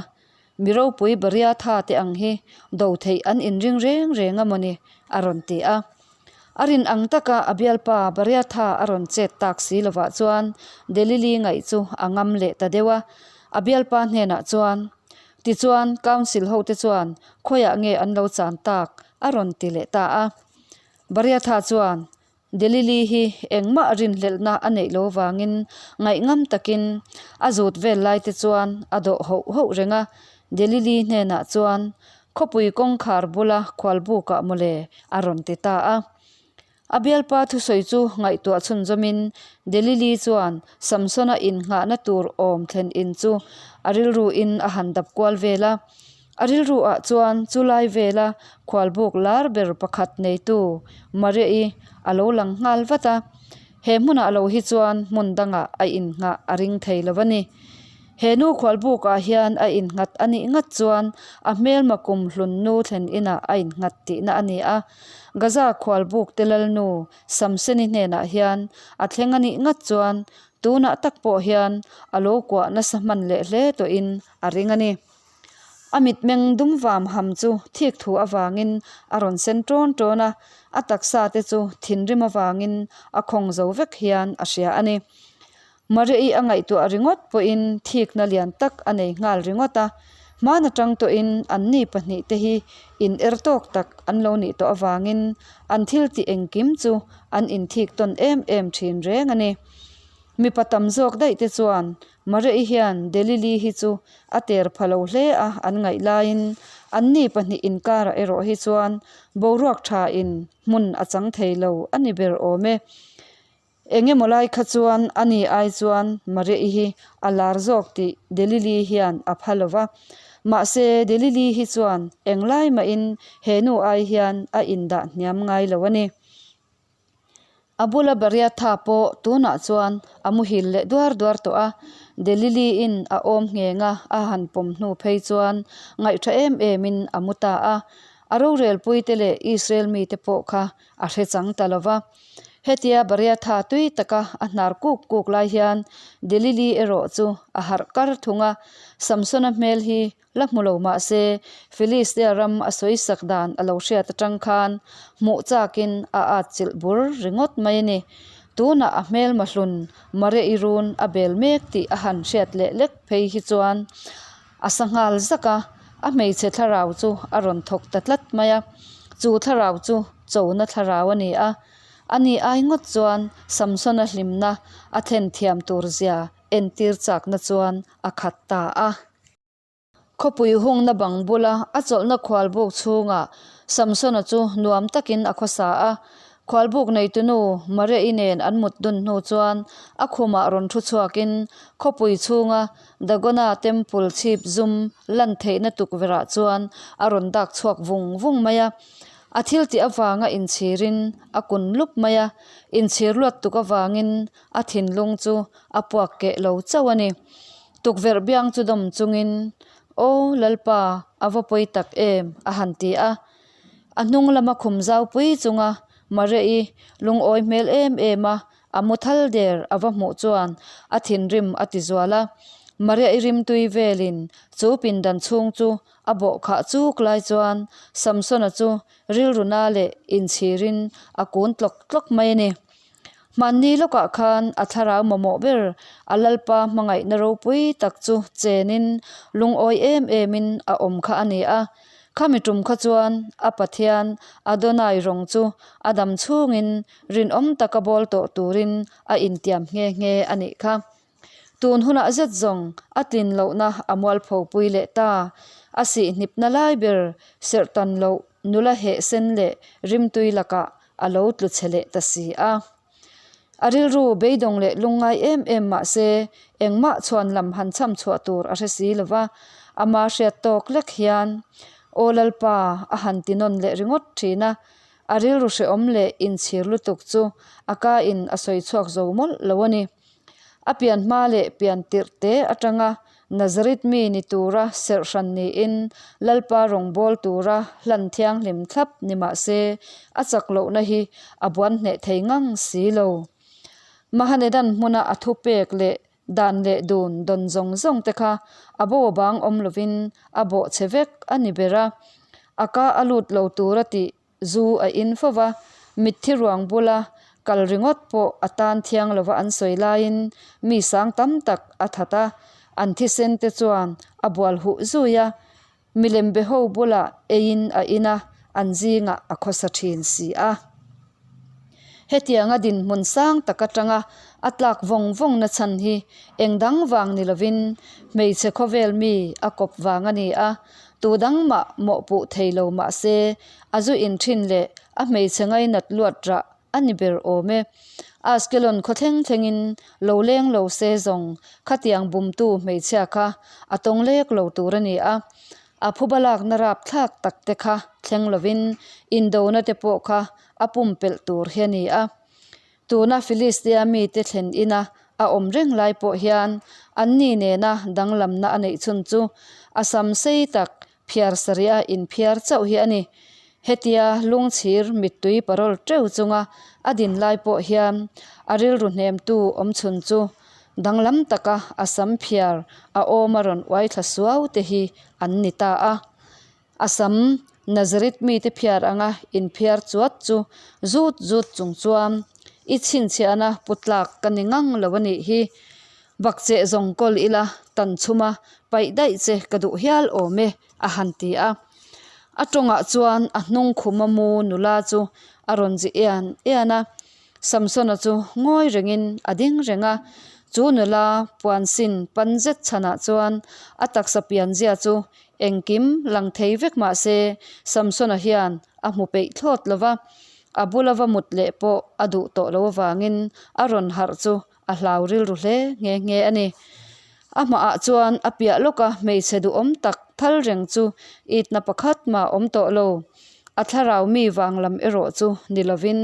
Mi ropui Bariatha te ang hi do theih an inring reng reng a mawni? a rawn ti a. A rin ang taka a bialpa Bariatha a rawn chet tak si lovah chuan Delili ngaih chu a ngam leh ta deuh a. A bialpa hnenah chuan, Tichuan, Council hote chuan khawiah nge an lo chan tak? a rawn ti leh ta a. Bariatha chuan, Delili hi engmah rinhlelhna a neih lo vangin ngaihngam takin a zut vel lai te chuan a dawh hoh hoh reng a, Delili hnenah chuan khawpui kawngkhar bula khualbukah mawle a rawn ti ta a. A bialpa thusawi chu ngaihtuah chhunzawmin Delili chuan Samsona innghahna tur awm thlen in chu a rilruin a han dap kual vel a. A rilru ah chuan chu lai vela khualbuk lar ber pakhat neitu Maria-i a lo lang nghal vat a, he hmunah lo hi chuan hmun dangah a innghah a ring thei lo a ni. He nu khualbuk ah hian a innghat a nih ngat chuan a hmelma kum hlun nu thlen inah a innghat tihna a ni a, Gaza khualbuk te lalnu Samseni hnenah hian a thleng a nih ngat chuan tunah tak pawh hian a lo kuah nasa hman leh hle tawhin a ring a ni. A mitmeng dum vam ham chu thik thu avangin a rawn sen ṭawn ṭawn a, a taksa te chu thinrim avangin a khawng zo vek hian a hria a ni. Maria-i a ngaihtuah ringawt pawhin thikna lian tak a nei nghal ringawt a, hman atang tawhin anni pahnihte hi in er tawk tak an lo nih tawh avangin an thil tih engkim chu an inthik tawn em em thin reng a ni. Mipa tam zawk daih te chuan Maria-i hian Delili hi chu a ter pha lo hle a an ngaih laiin anni pahnih inkarah erawh hi chuan boruak tha in hmun a chang thei lo a ni ber awm e. Eng emaw lai kha chuan ani ai chuan Maria-i hi a lar zawk tih Delili hian a pha lo va. Mahse Delili hi chuan englai mahin he nu ai hian a indah hniam ngai lo a ni. A bula Bariatha pawh tunah chuan a muhil leh duar duar tawh a, Delili-in a awm ngheng a, a han pawm hnu phei chuan ngaihṭha em emin a mu ta a. A rorelpuite leh Israel mite pawh kha a hre chang ta lo va. Hetia Bariatha tui taka a hnar kuk kuk lai hian Delili erawh chu a harh kar thung a, Samsona hmel hi La hmu lo mah se, Filistia ram a sawi sak dan a lo hriat atang khan hmuh chakin a at chilh bur ringawt mai a ni. Tunah a hmelma hlun Maria-i run a bel mek tih a han hriat leh lek phei hi chuan a sa nghal zak a, a hmeichhe thlarau chu a rawn thawk ta tlat mai a. Chu thlarau chu chona thlarau a ni a, ani ai ngawt chuan Samsona hlimna a thlen thiam tur zia entir chakna chuan a khat ta a. Khawpui hungna bang bula a chawlhna khualbuk chhungah Samsona chu nuam takin a khawsa a. Khualbuk neitunu Maria-i nen an mut dun hnu chuan a khumah rawn thu chhuakin khawpui chhunga Dagona temple chhip zum lan theihna tukverhah chuan a rawn dak chhuak vung vung mai a. A thil tih avanga inchhirin a kun lup mai a, inchhir luat tuk avangin a thinlung chu a puak keh lo chauh a ni. Tukverh biang chu dawm chungin, Aw Lalpa, a va pawi tak em? a han ti a. A hnung lama khum zau pui chunga Maria-i lungawi hmel em em a, a mu thal der a va hmuh chuan a thinrim a ti zual a. Maria-i rimtui velin chu pindan chhung chu a bawh khah chuk lai chuan Samsona chu rilruna leh inchhirin a kun tlawk tlawk mai a ni. Hmanni lawkah khan a thlarau mamawh ber a Lalpa hmangaihna ropui tak chu chenin lungawi em emin a awm kha a ni a. Khami tum kha chuan a Pathian Adonai rawng chu a dam chhungin rinawm taka bawl tawh turin a intiam nghe nghe a nih kha. Tun hunah zet zawng a tlin lohna a mualpho pui leh ta. A sihhnipna lai ber serh tan loh nula heh sen leh rimtui lakah a lo tlu chhe leh ta si a. A rilru beidawng leh lungngai em em mah se engmah chhuan lam han chham chhuah tur a hre si lo va, ama hriat tawk lek hian Aw Lalpa a han ti nawn leh ringawt thin a, a rilru hrehawm leh inchhir lutuk chu a ka in a sawi chhuak zo mawlh lo a ni. A pian hma leh pian tirh te atanga Nazareth mi ni tura serh hran niin Lalpa rawngbâwl tura hlan thianghlim thlap ni mah se a chak lohna hi a buan hneh thei ngang si lo. Mahanedan hmuna a thupek leh dan leh dun dawn zawng zawng te kha a bo bang awm lovin a bawhchhe vek a ni ber a, a ka a lut lo tura tih Zu a in fo va, mitthi ruang bula kal ringawt pawh a tan thiang lova an sawi laiin mi sang tam tak a that a, an thisen te chuan a bual huh zui a, milem be ho bulah eiin a in a, an zingah a khawsa thin si a. Hetianga dinhmun sang tak atanga a tlak vawng vawng na chhan hi eng dang vang ni lovin hmeichhe khawvel mi a kawp vang a ni a, tu dang mah mawhpuh thei lo mah se a zu in thin leh a hmeichhe ngainat luat rah a ni ber awm e. Askelon khaw thleng thlengin lo leng lo se zawng khatiang bumtu hmeichhia kha a tawng lek lo tur a ni a, A phuba lakna rapthlak tak te kha thleng lovin indona te pawh kha a pumpelh tur hi a ni a. Tuna Filistia mite thlen ina a awm reng lai pawh hian anni nena danglamna a neih chhun chu a sam sei tak phiar sarih a inphiar chauh hi a ni. Hetia lungchhir mittui parawl teuh chunga a din lai pawh hian a rilru hnemtu awm chhun chu danglam taka a sam phiar a awm a rawn uai thla suau te hi an ni ta a. A sam Nazareth mite phiar anga inphiar chuat chu zut zut chung chuan i chhinchhiahna pu tlak ka ni ngang lo a nih hi. Bakcheh zawng kawl ila tan chhuma paih daih che ka duh hial awm e. a han ti a. A tawngah chuan a hnung khuma mu nula chu a rawn zi ian ian a, Samsona chu ngawi rengin a ding reng a, chu nula puan sin pan zet chhanah chuan a taksa pianzia chu engkim lang thei vek mah se Samsona hian a hmu peih thlawt lo va, a bula va mut leh pawh a duh tawh lo avangin a rawn harh chu a hlau rilru hle nghe nghe a ni. A hmaah chuan a piah lawka hmeichhe duhawm tak thal reng chu itna pakhat mah awm tawh lo. A thlarau mi vang lam erawh chu ni lovin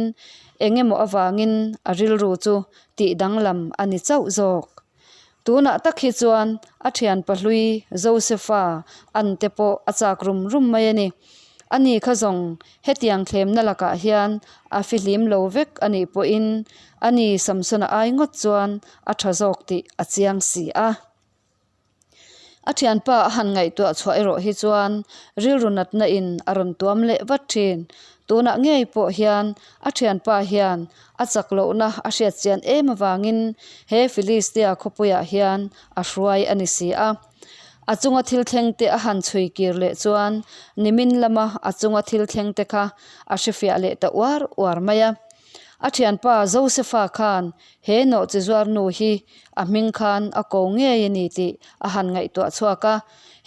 eng emaw avangin a rilru chu tih danglam a ni chauh zawk. Tunah tak hi chuan a thian pahlui Josefa an te pawh a chak rum rum mai a ni. Ani kha zawng hetiang thlemna lakah hian a fihlim lo vek a nih pawhin ani Samsona ai ngawt chuan a tha zawk tih a chiang si a. A thianpa a han ngaihtuah chhuah erawh hi chuan rilru natna in a rawn tuam leh vat thin. Tunah ngei pawh hian a thianpa hian a chak lohna a hriat chian em avangin he Filistia khawpuiah hian a hruai a ni si a. A chunga thil thleng te a han chhui kir leh chuan nimin lama a chunga thil thleng te kha a hrefiah leh ta uar uar mai a. A thianpa Josefa khan he nawhchi zuar nu hi a hming khan a ko ngei a ni tih a han ngaihtuah chhuak a.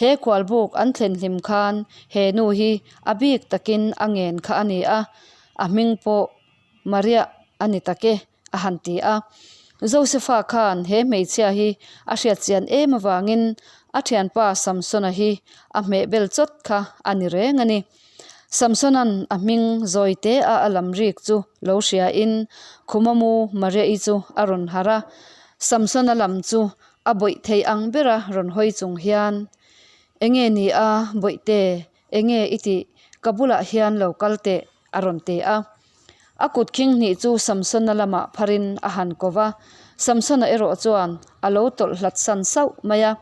He khualbuk an thlen hlim khan he nu hi a bik takin a ngen kha a ni a, a hming pawh Maria a ni tak e a han ti a. Josefa khan he hmeichhia hi a hriat chian em avangin a thianpa Samsona hi a hmeh bel chawt kha a ni reng a ni. Samsona'n a hming zawi te a a lam rik chu lo hriain Khumamu Maria-i chu a rawn harh a. Samsona lam chu a bawih thei ang bera rawn hawi chung hian, Enge ni a bawihte, enge i tih? Ka bulah hian lo kal teh a rawn ti a. A kut khing hnih chu Samsona lamah pharin a han ko va, Samsona erawh chuan a lo tawlh hlat san sauh mai a.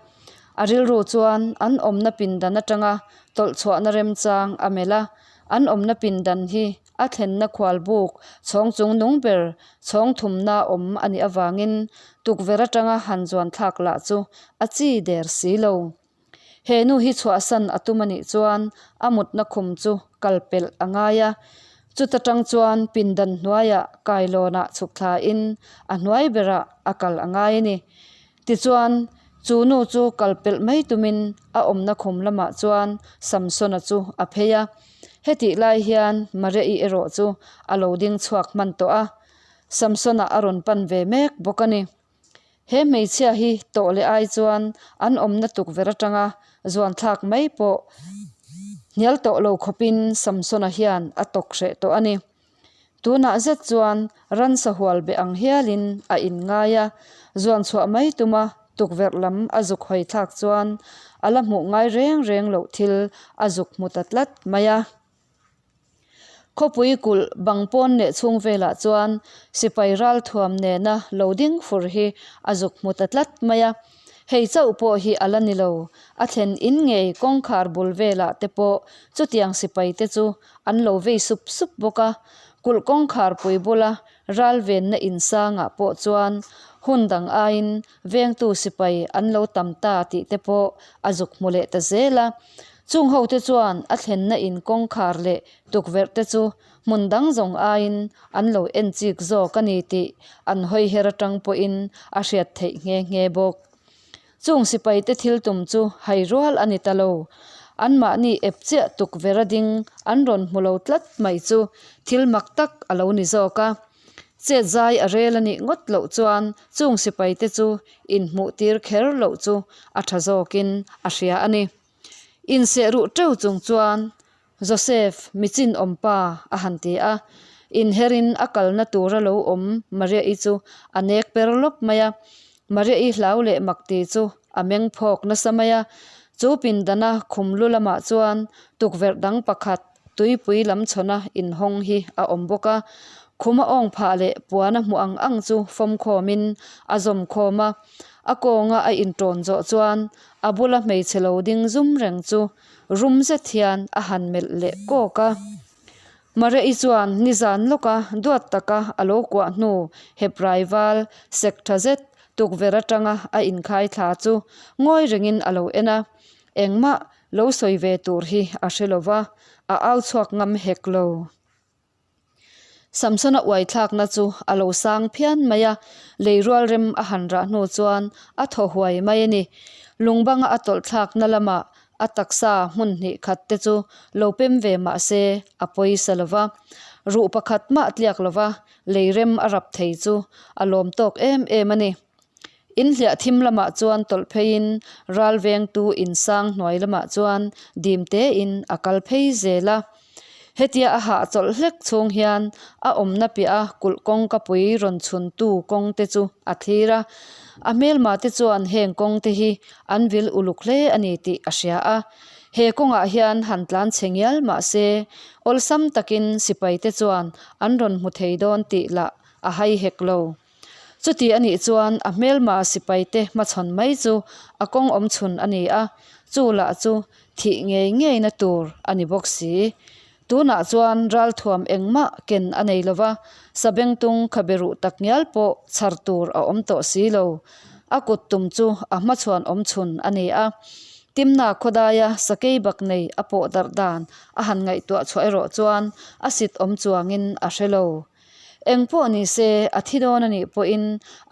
A rilru chuan an awmna pindan atanga tawlh chhuahna remchang a melh a, an awmna pindan hi a thlenna khual buk chhawng chung nung ber chhawng thumna awm a nih avangin tukverh atanga han zuan thlak lah chu a chi der si lo. He nu hi chhuahsan a tum a nih chuan a mutna khum chu kal pelh a ngai a. Chuta tang chuan pindan hnuaiah kailawnah chhuk thlain a hnuai berah a kal a ngai a ni. Tichuan, chu nu chu kal pelh mai tumin a awmna khum lamah chuan Samsona chu a phei a. Hetih lai hian Maria-i erawh chu a lo ding chhuak hman tawh a, Samsona a rawn pan ve mek bawk a ni. He hmeichhia hi tawh leh ai chuan an awmna tukverh atanga zuan thlak mai pawh hnial tawh lo khawpin Samsona hian a tawk hreh tawh a ni. Tunah zet chuan ransa hual be ang hialin a inngai a, zuan chhuah mai tuma tukverh lam a zuk hawi thlak chuan a la hmuh ngai reng reng loh thil a zuk hmu ta tlat mai a. Khawpui kulh bang pawn leh chhung velah chuan sipai ralthuam nena lo ding fur hi a zuk hmu ta tlat mai a. Hei chauh pawh hi a la ni lo, a thlen in ngei kawngkhar bul velah te pawh chutiang sipai te chu an lo vei sup sup bawk a. Kulh kawngkhar pui bula ral venna insangah pawh chuan hun dang aiin vengtu sipai an lo tam ta tih te pawh a zuk hmu leh ta zel a. Chung ho te chuan a thlenna in kawngkhar leh tukverh te chu hmun dang zawng aiin an lo en chik zawk a ni tih an hawi her atang pawhin a hriat theih nghe nghe bawk. Chung sipai te thil tum chu hai rual a ni ta lo. Anmahni ep chiah tukverh a ding an rawn hmu lo tlat mai chu thil mak tak a lo ni zawk a. Chet zai a rel a nih ngawt loh chuan chung sipai te chu inhmuh tir kher loh chu a tha zawkin a hria a ni. Inseh ruh teuh chung chuan Joseph mi chinawm pa a han ti a, inherin a kalna tura lo awm Maria-i chu a nek per lawp mai a. Maria-i hlau leh mak ti chu a meng phawk nasa mai a. Chu pindana khum lu lamah chuan tukverh dang pakhat tuipui lam chhawna inhawng hi a awm bawk a. Khuma awng phah leh puana hmuh ang ang chu fawm khawmin a zawm khawm a. A kawnga a inṭawn zawh chuan a bula hmeichhe lo ding zum reng chu rum zet hian a han melh leh kawk a. Maria-i chuan nizan lawka duat taka a lo kuah hnu Hebrai val sek tha zet tukverh atanga a inkhai thla chu ngawi rengin a lo en a, engmah lo sawi ve tur hi a hre lo va, a au chhuak ngam hek lo. Samsona uai thlakna chu a lo sang phian mai a, lei rual rem a han rah hnu chuan a thaw huai mai a ni. Lungbanga a tawlh thlakna lamah a taksa hmun hnih khat te chu lo pem ve mah se a pawisa lo va. Ruh pakhat mah tliak lo va, lei rem a rap thei chu a lawm tawk em em a ni. Inhliah thim lamah chuan tawlh pheiin ral vengtu insang hnuai lamah chuan dim tein a kal phei zel a. Hetia a hahchawlh hlek chhung hian a awmna piah a kulh kawngka pui rawn chhuntu kawng te chu a thlir a. A hmelma te chuan heng kawng te hi an vil uluk hle a ni tih a hria a. He kawngah hian han tlan chhe ngial mah se awlsam takin sipai te chuan an rawn hmu thei dawn tih lah a hai hek lo. Chuti a nih chuan a hmelma sipai te hmachhawn mai chu a kawng awm chhun a ni a, chu lah chu thih ngei ngeina tur a ni bawk si. Tunah chuan ralthuam engmah ken a nei lova, sabengtung khabe ruh tak ngial pawh chhar tur a awm tawh si lo. A kut tum chu a hmachhuan awm chhun a ni a, Timna khawdaia sakei bak nei a pawh darh dan a han ngaihtuah chhuah erawh chuan a sit awm chuangin a hre lo. Eng pawh ni se, a thi dawn a nih pawhin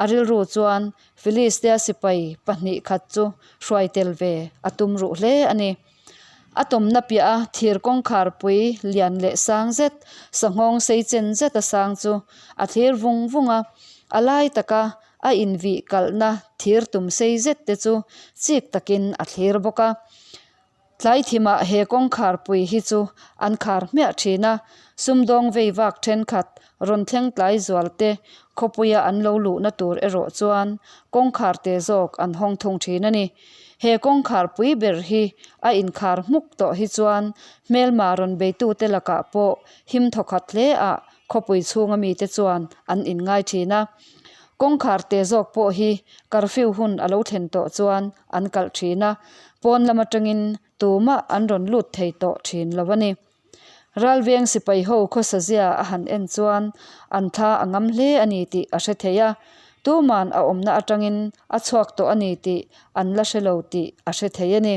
a rilru chuan Filistia sipai pahnih khat chu hruai tel ve a tum ruh hle a ni. A tawmna piah a thir kawngkhar pui lian leh sang zet, sanghawng sei chen zet a sang chu a thlir vung vung a, a lai taka a invih kalhna thir tum sei zet te chu chik takin a thlir bawk a. Tlai thimah he kawngkhar pui hi chu an khar hmiah thin a, sumdawng vei vak thenkhat rawn thleng tlai zual te khawpuia an lo luhna tur erawh chuan kawngkhar te zawk an hawng thung thin a ni. He kawngkhar pui ber hi a inkhar hmuk tawh hi chuan hmelma rawn beitute lakah pawh him thawkhat hle ah khawpui chhunga mite chuan an inngai thin a. Kawngkhar te zawk pawh hi curfew hun a lo thlen tawh chuan an kalh thin a, pawn lam atangin tumah an rawn lut thei tawh thin lo a ni. Ralveng sipai ho khawsa zia a han en chuan an thla a ngam hle a ni tih a hre thei a, tuman a awmna atangin a chhuak tawh a ni tih an la hre lo tih a hre thei a ni.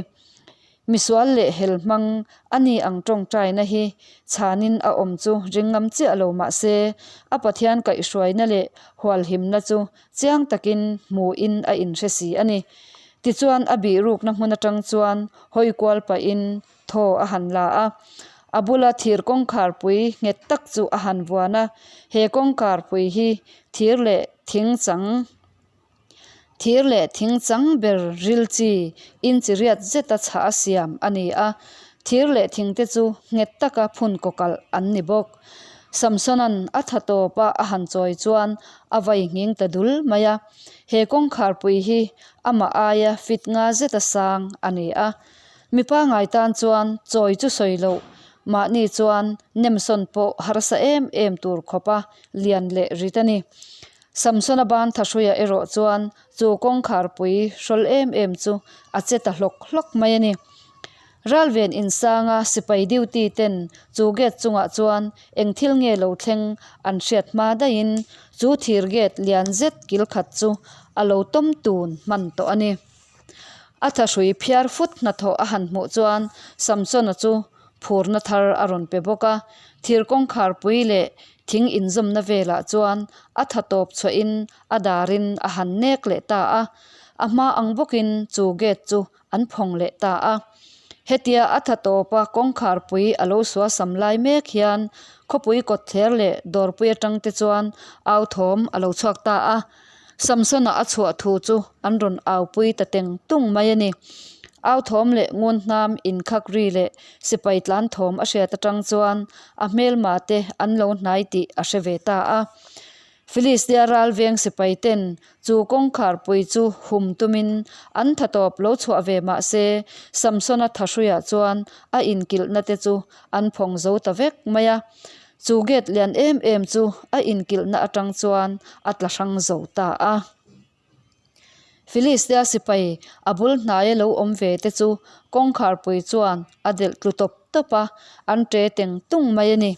Misual leh hel hmang a ni ang tawngtaina hi chhanin a awm chu ring ngam chiah lo mah se, a Pathian kaihhruaina leh hualhimna chu chiang takin hmuhin a inhre si a ni. Tichuan a bihrukna hmun atang chuan hawi kual pahin thaw a han la a, a bula thir kawngkharpui nghet tak chu a han vuan a, he kawngkharpui hi thir leh thing chang Thir leh thing chang ber ril chi inchi riat zeta chhah a siam a ni a, thir leh thing te chu nghet taka phun kawkalh an ni bawk. Samsona'n a tha tawpa a han chawi chuan a vai nghing ta dul mai a, he kawngkharpui hi amah aia fit nga zeta sang a ni a. Mi pangai tan chuan chawi chu sawi loh, mahni chuan nemsawn pawh harsa em em tur khawpa lian leh rit a ni. Samsona ban Thahruia erawh chuan chu kawngkharpui hrawl em em chu a che ta hlawk hlawk mai a ni. Ralven insanga sipai duty ten chu gate chungah chuan eng thil nge lo thleng an hriat hma daihin chu thir gate lian zet kil khat chu a lo tawm tun hman tawh a ni. A thahrui phiar fut hnathawh a han hmuh chuan Samsona chu phurna thar a rawn pe bawk a, thir kawngkharpui leh thing inzawmna velah chuan a tha tawp chhuahin a darin a han nek leh ta a, a hma ang bawkin chu gate chu an phawng leh ta a. Hetia a tha tawpa kawngkharpui a lo suasam lai mek hian khawpui kawtthler leh dawrpui atang te chuan au thawm a lo chhuak ta a. Samsona a chhuah thu chu an rawn aupui ta teng tung mai a ni. Au thawm leh ngun hnam inkhak ri leh sipai tlan thawm a hriat atang chuan a hmelma te an lo hnai tih a hre ve ta a. Filistia ral veng sipai ten chu kawngkharpui chu hum tumin an tha tawp lo chhuah ve mah se Samsona thahruiah chuan a inkilhna te chu an phawng zo ta vek mai a. Chu gate lian em em chu a inkilhna atang chuan a tla hrang zo ta a. Filistia sipai a bul hnaia lo awm ve te chu kawngkharpui chuan a delh tlu tawp tawp a, an ṭe teng tung mai a ni.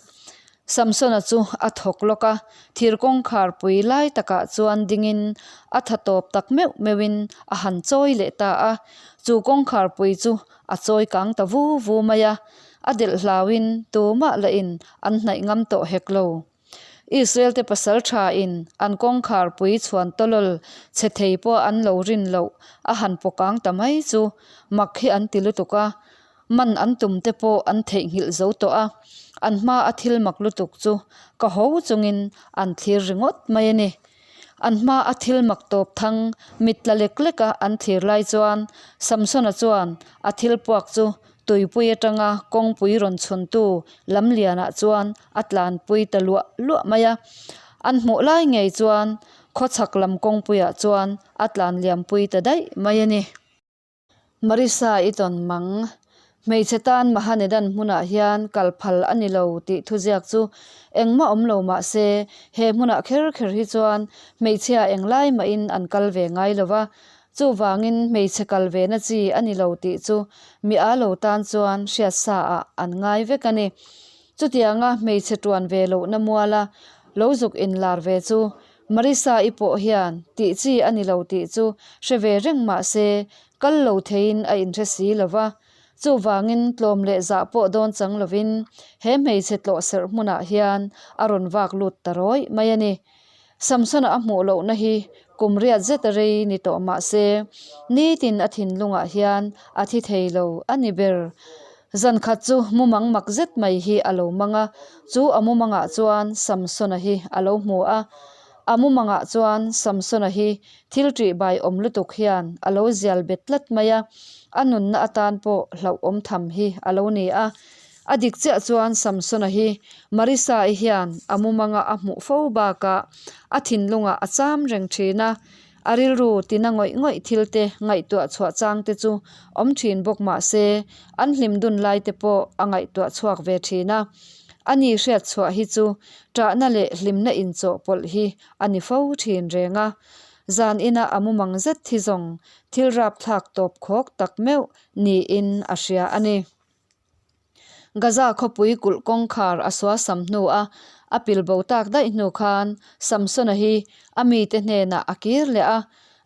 Samsona chu a thawk lawk a, thir kawngkharpui lai takah chuan dingin a tha tawp tak meuh meuhin a han chawi leh ta a. Chu kawngkharpui chu a chawi kang ta vu vu mai a, a delh hlauhin tumah lahin an hnaih ngam tawh hek lo. Israel te pasal tha in an kawngkhar pui chhuan tawlawl chhe thei pawh an lo rin loh a han pawkang ta mai chu mak hi an ti lutuk a, man an tum te pawh an theihnghilh zo tawh a, an hma a thil mak lutuk chu ka ho chungin an thlir ringawt mai a ni. An hma a thil mak tawp thang mit tla lek lek a an thlir lai chuan Samsona chuan a thil puak chu Tuipui atanga kawngpui rawn chhuntu lamlianah chuan a tlanpui ta luah luah mai a. An hmuh lai ngei chuan khawchhak lam kawngpuiah chuan a tlan liampui ta daih mai a ni. Marissa i tawn mang. Hmeichhe tan Mahanedan hmunah hian kal phal a ni lo tih thuziak chu engmah awm lo mah se, he hmunah kher kher hi chuan hmeichhia englai mahin an kal ve ngai lo va, Chuvangin hmeichhe kal ve na chi a ni lo tih chu mi a lo tan chuan hriatsa ah an ngai vek a ni. Chutianga hmeichhe tuan ve lohna muala lo zuk inlar ve chu Marissa-i pawh hian tih chi a ni lo tih chu hre ve reng mah se kal lo theiin a inhre si lo va. Chuvangin tlawm leh zah pawh dawn chang lovin he hmeichhe tlawh serh hmunah hian a rawn vak lut ta rawih mai a ni. Samsona a hmuh lohna hi kum riat zet a rei ni tawh mah se, nitin a thinlungah hian a thi thei lo a ni ber. Zan khat chu mumang mak zet mai hi a lo mang a, chu a mumangah chuan Samsona hi a lo hmu a. A mumangah chuan Samsona hi thil ṭihbai awm lutuk hian a lo zial bet tlat mai a, a nunna atan pawh hlauhawm tham hi a lo ni a. A dik chiah chuan Samsona hi Marissa-i hian a mumanga a hmuh fo bakah a thinlungah a cham reng thin a, a rilru tina ngawih ngawih thil te ngaihtuah chhuah chang te chu awm thin bawk mah se an hlim dun lai te pawh a ngaihtuah chhuak ve thin a. A ni hriat chhuah hi chu ṭahna leh hlimna inchawhpawlh hi a ni fo thin reng a. Zan ina a mumang zet hi zawng thil rapthlak tawp khawk tak meuh niin a hria a ni. Gaza khawpui kulh kawngkhar a suasam hnu a, a pil bo tak daih hnu khan Samsona hi a mite hnenah a kir leh a.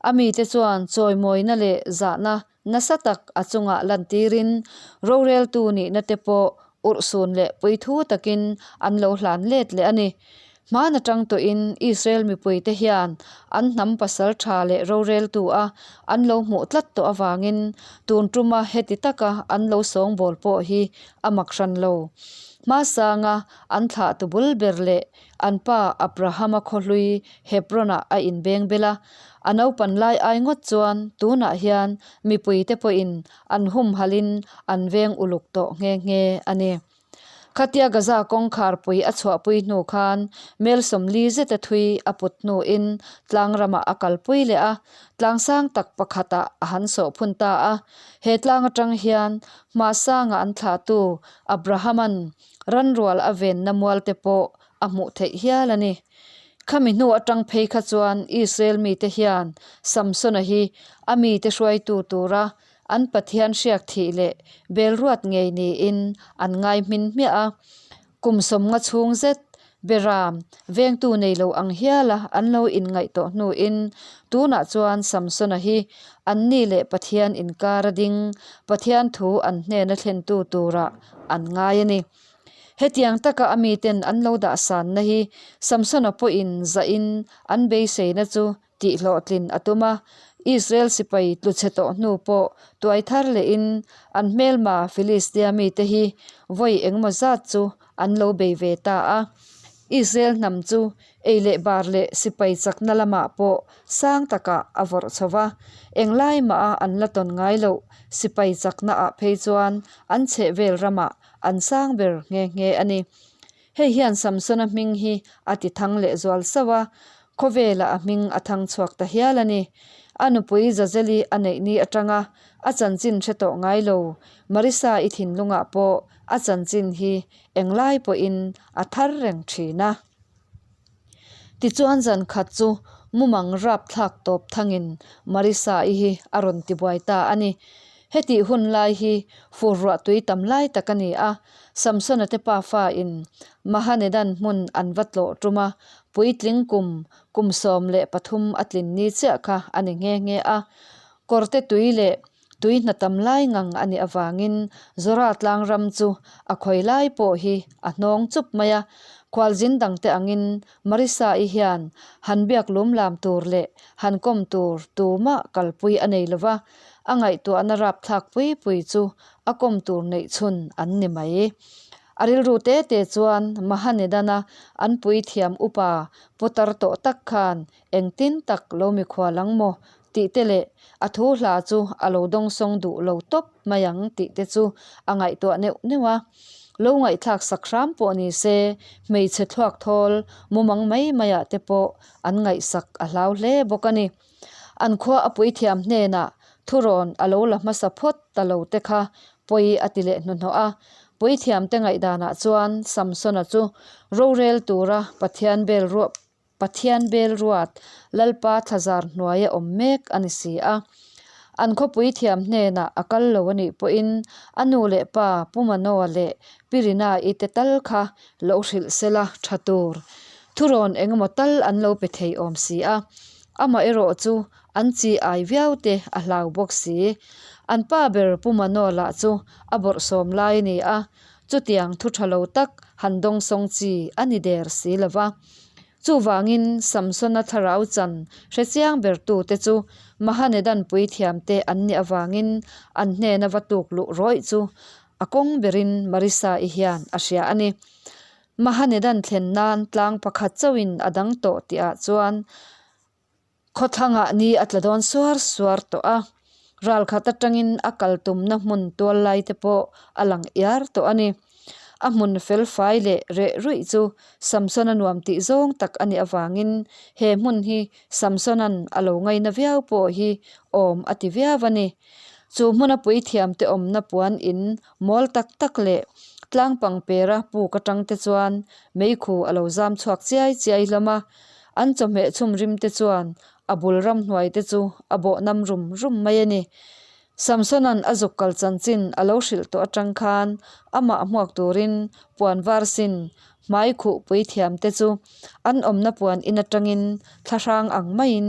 A mite chuan chawimawina leh zahna nasa tak a chungah lantirin roreltu nihna te pawh urhsun leh puithu takin an lo hlan let leh a ni. Hman atang tawhin Israel mipuite hian an hnam pasal tha leh roreltu a an lo hmuh tlat tawh avangin tun tuma heti taka an lo sawngbawl pawh hi a mak hran lo. Hmasanga an thlahtu bul ber leh An pa Abrahama khawhlui Hebron-ah a inbeng bel a, a naupan lai ai ngawt chuan tunah hian mipuite pawhin an humhalhin an veng uluk tawh nghe nghe a ni. Khatia Gaza kawngkharpui a chhuahpui hnu khan mel 40 zeta thui a put hnuin tlang ramah a kalpui leh a, tlang sang tak pakhatah a han sawhphun ta a. He tlang atang hian hmasanga an thlahtu Abrahama'n Ranrual a venna mualte pawh a hmuh theih hial a ni. Khami hnu atang phei kha chuan Israel mite hian Samsona hi a mite hruaitu tura an Pathian hriak thih leh belruat ngei niin an ngai hmin hmiah a. Kum 50 chhung zet Beram vengtu nei lo ang hiala an lo inngaih tawh hnuin tunah chuan Samsona hi anni leh Pathian inkar a ding, Pathian thu an hnena thlentu turah an ngai a ni. Hetiang taka a miten an lo dah sanna hi Samsona pawhin zahin an beiseina chu tihhlawhtlin a tum a, Israel sipai tlu chhe tawh hnu pawh tuai thar lehin an hmelma Filistia mite hi vawi engemaw zat chu an lo bei ve ta a. Israel hnam chu ei leh bar leh sipai chakna lamah pawh sang takah a vawrh chho va, englai maha an la tawn ngai loh sipai chaknaah phei chuan an chhehvel ramah an sang ber nghe nghe a ni. Hei hian Samsona hming hi a ti thang leh zual sauh a, khawvelah a hming a thang chhuak ta hial a ni. A nupui Zazeli a neih ni atanga a chanchin hre tawh ngai lo, Marisa-i thinlungah pawh a chanchin hi englai pawhin a thar reng thin a. Tichuan zan khat chu mumang rap thlak tawp thangin Marisa-i hi a rawn tibuai ta a ni. Hetih hun lai hi fur ruah tui tam lai tak a ni a, Samsona te pafa in Mahanedan hmun an va tlawh tum a, puitling kum kum 13 a tlin ni chiah kha a ni nghe nghe a. Kawrte tui leh Tui hna tam lai ngang a nih avangin Zora tlang ram chu a khawi lai pawh hi a hnawng chup mai a. Khualzin dangte angin Marisa-i hian han biak lum lam tur leh han kawm tur tumah kalpui a nei lova, a ngaihtuahna rapthlak pui pui chu a kawm tur neih chhun an ni mai. A rilru te te chuan Mahanedana an puithiam upa putar tawh tak khan Engtin tak lo mikhual ang maw? tih te leh a thu hla chu a lo dawngsawng duh lo tawp mai ang tih te chu a ngaihtuah neuh neuh a. Lo ngaihthlak sak hram pawh ni se hmeichhe thluak thawl mumang mai maiah te pawh an ngaihsak a hlau hle bawk a ni. An khua a puithiam hnenah thurawn a lo la hmasa phawt ta lo te kha pawi a ti leh hnuhnawh a. Puithiamte ngaihdanah chuan Samsona chu rorel tura Pathian bel ruah Pathian bel ruat, Lalpa thlazar hnuaia awm mek a ni si a. An khawpui thiam hnenah a kal lo a nih pawhin a nu leh pa Pu Manoa leh Pi Rina-i te tal kha lo hrilh sela tha tur. Thurawn engemaw tal an lo pe thei awm si a. Amaherawh chu an chi ai viau te a hlau bawk si. An pa ber Pu Manoa lah chu a bawrhsawm lai a ni a, Chutiang thu tha lo tak han dawngsawng chi a ni der si lo va. Chuvangin Samsona thlarau chan hre chiang bertute chu Mahanedan puithiamte an nih avangin an hnena va tuk luh rawih chu a kawng berin Marisa-i hian a hria a ni. Mahanedan thlen nan tlang pakhat chauhin a dang tawh tihah chuan Khawthlangah ni a tla dawn suar suar tawh a, ralkhat atangin a kal tumna hmun tual lai te pawh a lang iar tawh a ni. A hmun fel fai leh reh ruih chu Samsona nuam tih zawng tak a nih avangin he hmun hi Samsona'n a lo ngaina viau pawh hi awm a ti viau a ni. Chu hmuna puithiamte awmna puan in mawl tak tak leh tlang pangpera puk atangte chuan meikhu a lo zam chhuak chiai chiai hlawm a. An chawhmeh chhum rim te chuan a bul ramhnuai te chu a bawh nam rum rum mai a ni. Samsona'n a zuk kal chanchin a lo hrilh tawh atang khan amah hmuak turin puan var sin hmai khuh puithiam te chu an awmna puan in atangin thlahrang ang maiin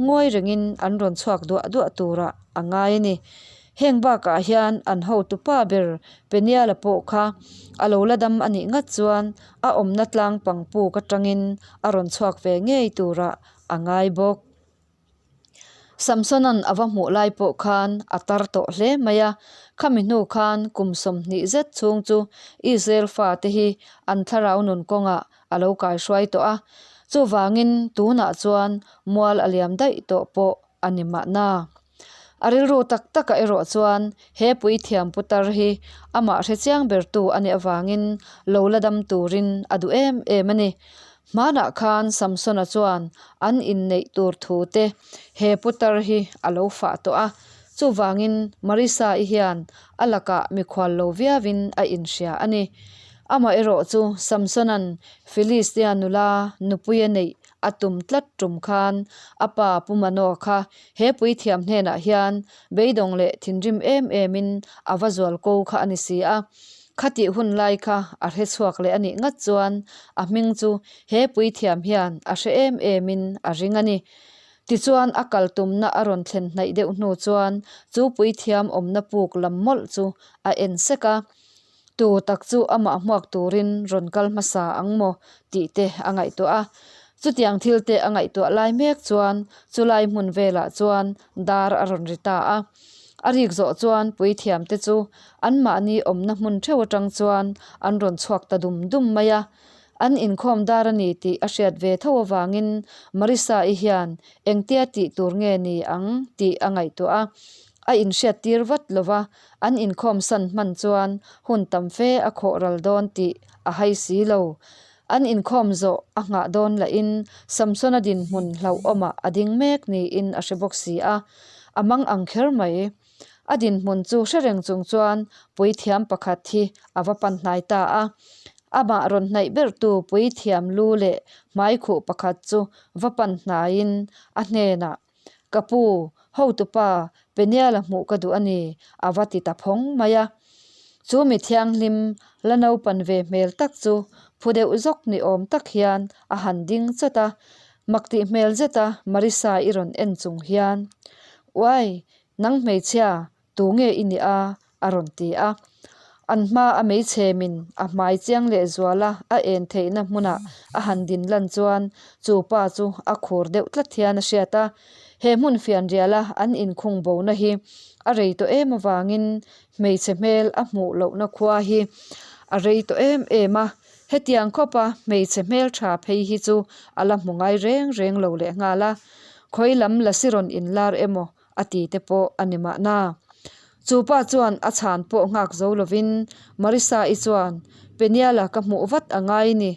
ngawi rengin an rawn chhuak duah duah turah a ngai a ni. Heng bakah hian an hotu pa ber Peniala pawh kha a lo la dam a nih ngat chuan a awmna tlang pang puk atangin a rawn chhuak ve ngei turah a ngai bawk. Samsona'n a va hmuh lai pawh khan a tar tawh hle mai a, khami hnu khan kum 20 zet chhung chu Israel fate hi an thlarau nun kawngah a lo kaihruai tawh a, chuvangin tunah chuan mual a liam daih tawh pawh a ni mahna. A rilru tak takah erawh chuan he puithiam putar hi amah hrechiang bertu a nih avangin lo la dam turin a duh em em a ni. Hmanah khan Samsona chuan an inneih tur thu te he putar hi a lo fah tawh a, chuvangin Marisa-i hian a lakah mikhual lo viauin a inhria a ni. Amaherawh chu Samsona'n Filistia nula nupui a neih a tum tlat tum khan a pa Pu Manoa kha he puithiam hnenah hian beidawng leh thinrim em emin a va zual ko kha a ni si a. Khatih hun lai kha a hre chhuak leh a nih ngat chuan a hming chu he puithiam hian a hre em emin a ring a ni. Tichuan a kal tumna a rawn thlen hnaih deuh hnu chuan chu puithiam awmna puk lam mawlh chu a en sek a. Tu tak chu amah hmuak turin rawn kal hmasa ang maw tih te a ngaihtuah a. Chutiang thil te a ngaihtuah lai mek chuan chulai hmun velah chuan dar a rawn ri ta a. A rik zawh chuan puithiam te chu anmahni awmna hmun theuh atang chuan an rawn chhuak ta dum dum mai a. An inkhawm dar a ni tih a hriat ve tho avangin Marisa-i hian engtia tih tur nge ni ang tih a ngaihtuah a. A inhriat tir vat lo va, an inkhawm san hman chuan hun tam fe a khawh ral dawn tih a hai si lo. An inkhawm zawh a nghah dawn lahin Samsona dinhmun hlauhawmah a ding mek niin a hre bawk si a, a mang ang kher mai. A dinhmun chu hre reng chung chuan puithiam pakhat hi a va pan hnai ta a. Amah rawn hnaih bertu puithiam lu leh hmaikhuh pakhat chu va pan hnaiin a hnenah, Ka pu, hotupa, Peniala hmuh ka duh a ni, a va ti ta phawng mai a. Chu mi thianghlim la naupan ve hmel tak chu phu deuh zawk ni awm tak hian a han ding chawt a, mak tih hmel zeta Marisa i rawn en chung hian, Uai, nang hmeichhia, Tu nge i nih a? a rawn ti a. An hma a meichhemin a hmai chiang leh zuala a en theihna hmunah a han din lan chuan chu pa chu a khur deuh tlat hian a hriat a. He hmun fianriala an inkhung bona hi a rei tawh em avangin hmeichhe hmel a hmuh lohna khua hi a rei tawh em em a. Hetiang khawpa hmeichhe hmeltha phei hi chu a la hmu ngai reng reng lo lehnghal a. Khawi lam lasi rawn inlar emaw a ti te pawh a ni mahna. Chu pa chuan a chhan pawh nghak zo lovin Marisa-i chuan, Peniala ka hmuh vat a ngai ni,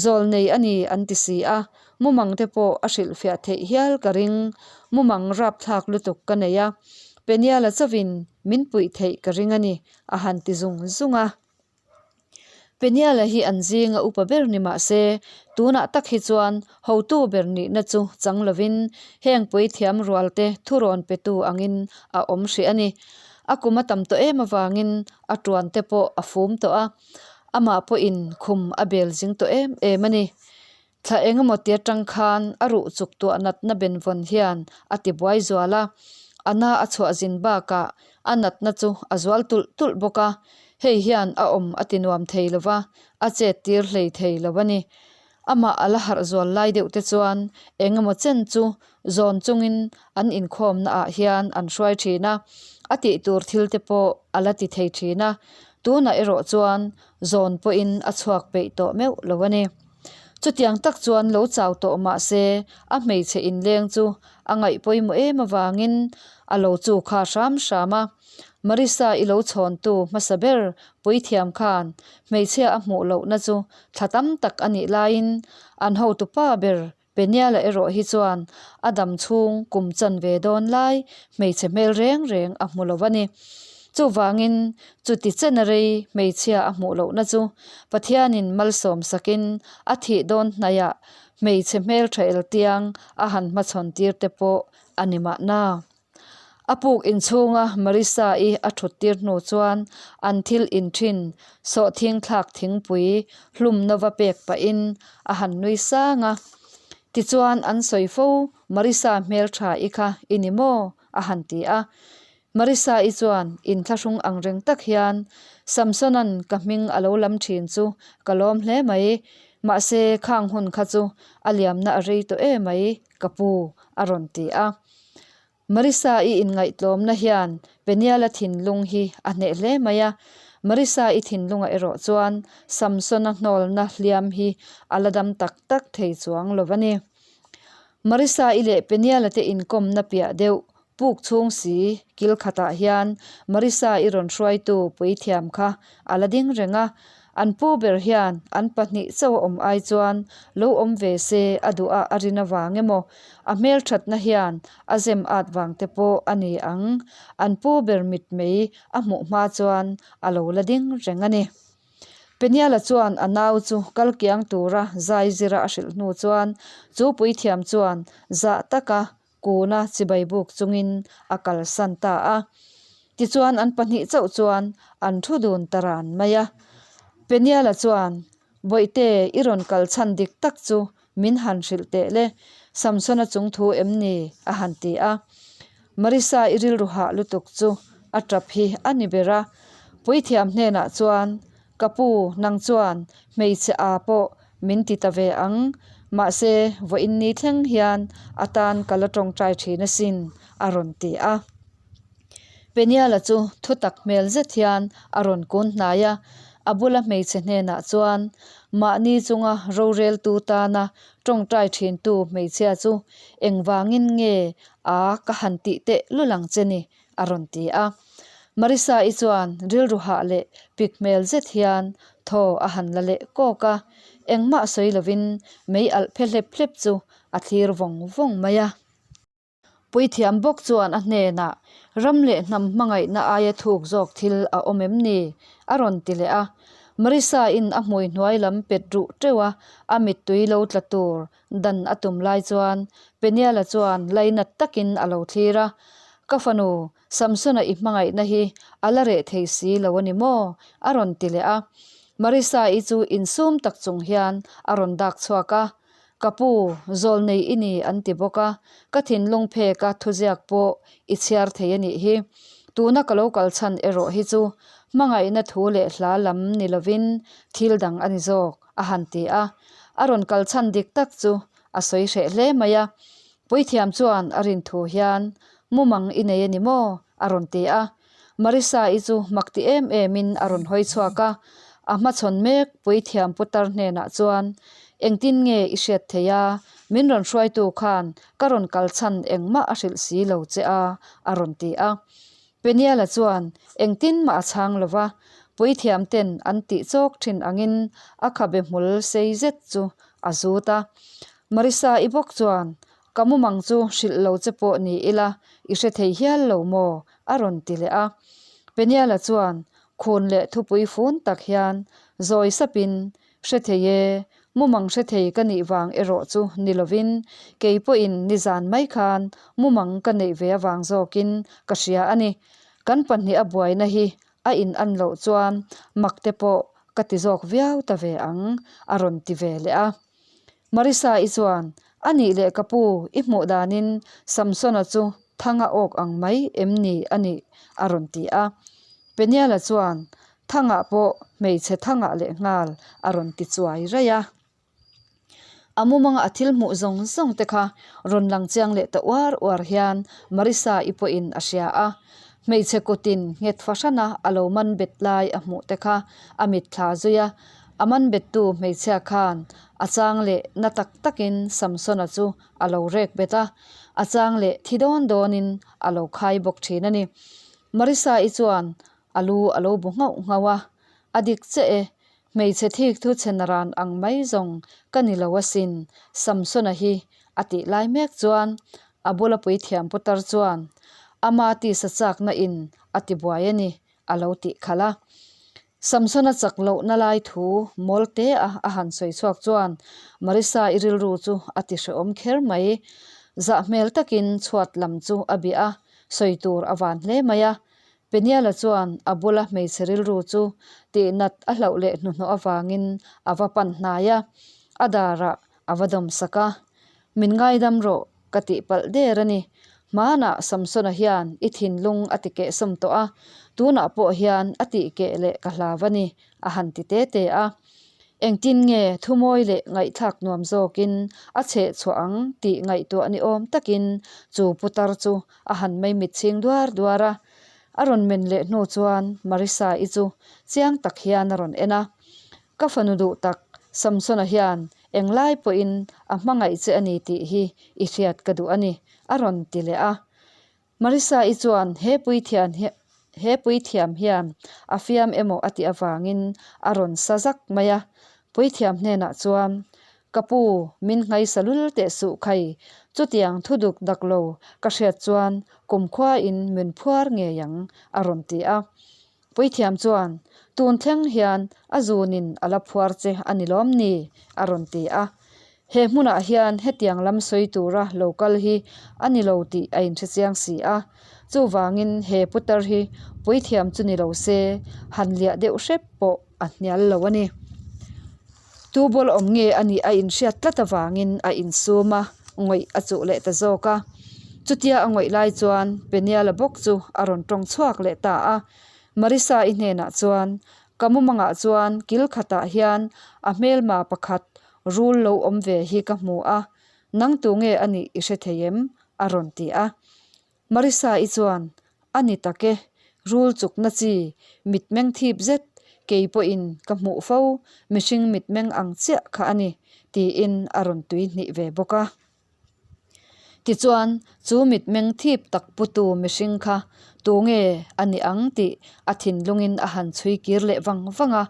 zawl nei a ni an ti si a, mumang te pawh a hrilhfiah theih hial ka ring, mumang rapthlak lutuk ka nei a, Peniala chauhin min puih theih ka ring a ni, a han ti zung zung a. Peniala hi an zinga upa ber ni mah se, tunah tak hi chuan hotu ber nihna chu chang lovin heng puithiam rualte thurawn petu angin a awm hrih a ni. A kum a tam tawh em avangin a tuan te pawh a fum tawh a, amah pawhin khum a bel zing tawh em em a ni. Thla engemaw ti atang khan a ruh chuk tuah natna benvawn hian a ti buai zual a, a na a chhuah zin bakah a natna chu a zual tulh tulh bawk a, hei hian a awm a ti nuam thei lo va, a chet tir hlei thei lo a ni. Amah a la harh zual lai deuh te chuan engemaw chen chu zawn chungin an inkhawmna ah hian an hruai thin a, a tih tur thil te pawh a la ti thei thin a, tunah erawh chuan zawn pawhin a chhuak peih tawh meuh lo a ni. Chutiang tak chuan lo chau tawh mah se a hmeichhe inleng chu a ngaih pawimawh em avangin a lo chu kha hram hram a. Marissa i lo chhawntu hmasa ber puithiam khan hmeichhia a hmuh lohna chu thla tam tak a nih laiin an hotupa ber Peniala erawh hi chuan a dam chhung kum chan ve dawn lai hmeichhe hmel reng reng a hmu lo a ni. Chuvangin chuti chena rei hmeichhia a hmuh lohna chu Pathianin malsawm sakin a thih dawn hnaiah hmeichhe hmeltha eltiang a han hmachhawn tir te pawh a ni mahna. A puk inchhunga Marissa-i a thut tir hnu chuan an thil in thin sawhthing thlak thingpui hlum nova pek pahin a han nui sang a. Tichuan an sawi fo, Marissa hmeltha-i kha i ni maw? a han ti a. Marissa-i chuan inthlahrung ang reng tak hian, Samson-a'n ka hming a lo lam thin chu ka lawm hle mai, mahse khang hun kha chu a liamna a rei tawh e mai, ka pu, a rawn ti a. Marissa-i inngaihtlawmna hian Peniel-a thinlung hi a hneh hle mai a, Marissa-i thinlungah erawh chuan Samson-a hnawlna hliam hi a la dam tak tak thei chuang lo a ni. Marissa-i leh Peniel-a te inkawmna piah deuh puk chhung si kil khatah hian Marissa-i rawn hruaitu puithiam kha a la ding reng a, an pu ber hian an pahnih chauh a awm ai chuan lo awm ve se a duh a a rin avang emaw a hmelthatna hian a zem at vang te pawh a ni ang, an pu ber mitmei a hmuh hma chuan a lo la ding reng a ni. Peniala chuan a nau chu kal kiang tura zai zira a hrilh hnu chuan chu puithiam chuan zah taka kuna chibai buk chungin a kalsan ta a. Tichuan an pahnih chauh chuan an thu dun ta ran mai a. Peniala chuan, Bawihte, i rawn kal chhan dik tak chu min han hrilh teh le, Samsona chung thu em ni? a han ti a. Marissa i rilru hah lutuk chu a tap hi a ni ber a. Puithiam hnenah chuan, Ka pu, nang chuan hmeichhe a pawh min ti ta ve ang, mahse vawiin ni thleng hian a tan ka la tawngtai thin asin, a rawn ti a. Peniala chu thutak hmel zet hian a rawn kun hnai a, a bula hmeichhe hnenah chuan mahni chunga roreltu tana tawngtai thintu hmeichhia chu engvangin nge a ka han tih teh lul ang che ni a rawn ti a. Marissa-i chuan rilru hah leh pik hmel zet hian thaw a han la leh kawk a, engmah sawi lovin mei alh phe hlep hlep chu a thlir vawng vawng mai a. Puithiam bawk chuan a hnenah, Ram leh hnam hmangaihna aia thuk zawk thil a awm em ni? a rawn ti leh a. Marissa-in a hmui hnuai lam pet ruh teuh a, a mittui lo tla tur Dan a tum lai chuan Peniela chuan lainat takin a lo thlir a, Ka fanu, Samsona i hmangaihna hi a la reh thei si lo a ni maw? a rawn ti leh a. Marissa-i chu insum tak chung hian a rawn dak chhuak a, Ka pu, zawlnei i ni an ti bawk a, ka thinlung pheka thuziak pawh i chhiar thei a nih hi. Tuna ka lo kal chhan erawh hi chu hmangaihna thu leh hla lam ni lovin thil dang a ni zawk. a han ti a. A rawn kal chhan dik tak chu a sawi hreh hle mai a. Puithiam chuan a rin thu hian, Mumang i nei a ni maw? a rawn ti a. Marissa-i chu mak ti em emin a rawn hawi chhuak a. A hmachhawn mek puithiam putar hnenah chuan, Engtin nge i hriat thei a? Min rawn hruaitu khan ka rawn kal chhan engmah a hrilh si lo che a, a rawn ti a. Peniela chuan engtin mah a chhang lo va, puithiam ten an tih chawk thin angin a khabe hmul sei zet chu a zut a. Marissa-i bawk chuan, Ka mumang chu hrilh lo che pawh ni ila, i hre thei hial lo maw? a rawn ti leh a. Peniela chuan khun leh thupui fun tak hian zawi sapin, Hre thei e, mumang hre thei ka nih vang erawh chu ni lovin, kei pawhin nizan mai khan mumang ka neih ve avang zawkin ka hria a ni. Kan pahnih a buaina hi a in an loh chuan mak te pawh ka ti zawk viau ta ve ang, a rawn ti ve leh a. Marissa-i chuan, A nih leh ka pu, i hmuh danin Samsona chu thanga awk ang mai em ni a nih? a rawn ti a. Peniela chuan, Thangah pawh hmeichhe thangah leh nghal a rawn ti chuai raih a. A mumanga a thil hmuh zawng zawng te kha rawn lang chiang leh ta uar uar hian Marissa-i pawhin a hria a. Hmeichhe kutin nghet fahrana a lo man bet lai a hmuh te kha a mitthla zui a. A man bettu hmeichhia khan a chang leh na tak takin Samsona chu a lo rek bet a, a chang leh thi dawn dawnin a lo khai bawk thin a ni. Marissa-i chuan a lu a lo bu nghauh nghauh a, A dik che e, hmeichhe thik thu chhe naran ang mai zawng ka ni lo asin, Samsona hi a tih lai mek chuan a bula puithiam putar chuan ama tisa chakna in a ti buai a ni a lo tih khalh a. Samsona chak lohna lai thu mawl te a a han sawi chhuak chuan Marissa i rilru chu a ti hrehawm kher mai. Zah hmel takin chhuat lam chu a bih a. Sawi tur a van hle mai a. Peniela chuan a bula hmeichhe rilru chu tihnat a hlauh leh hnuhnawh avangin a va pan hnai a, a darah a va dawm sak a. Min ngaidam rawh ka tih palh der a ni. Hmanah Samsona hian i thinlung a ti kehsawm tawh a, tunah pawh hian a tih keh leh ka hlau a ni, a han ti te te a. Engtin nge thumawi leh ngaihthlak nuam zawkin a chheh chhuah ang tih ngaihtuah ni awm takin chu putar chu a han maimit chhing duar duar a. A rawn men leh hnu chuan Marisa-i chu chiang tak hian a rawn en a. Ka fanu duh tak, Samsona hian englai pawhin a hmangaih che a ni tih hi i hriat ka duh a ni, a rawn ti leh a. Marisa-i chuan he puithian he puithiam hian a fiam emaw a tih avangin a rawn sa zak mai a. Puithiam hnenah chuan, Ka pu, min nghaisa lul teh suh khai, chutiang thu duk dak lo ka hriat chuan kumkhuain min phuar ngei ang, a rawn ti a. Puithiam chuan, Tun thleng hian a zunin a la phuar che a ni lawm ni? a rawn ti a. He hmunah hian hetiang lam sawi tura lo kal hi a ni lo tih a inhre chiang si a. Chuvangin he putar hi puithiam chu ni lo se, han liah deuh hrep pawh a hnial lo a ni. Tu bawlh awm nge a nih a inhriat tlat avangin a insum a, ngawih a chuh leh ta zawk a. Chutia a ngawih lai chuan Peniala bawk chu a rawn tawng chhuak leh ta a. Marisa-i hnenah chuan, Ka mumangah chuan kil khatah hian a hmelma pakhat rul lo awm ve hi ka hmu a, nang tu nge a nih i hre thei em? a rawn ti a. Marisa-i chuan, A ni tak e, rul chukna chi, mitmeng thip zet, kei pawhin ka hmuh fo, mihring mitmeng ang chiah kha a ni, tiin a rawn tui hnih ve bawk a. Tichuan, chu mitmeng thip tak putu mihring kha tunge a ni ang tih a thinlungin a han chhui kir leh vang vang a.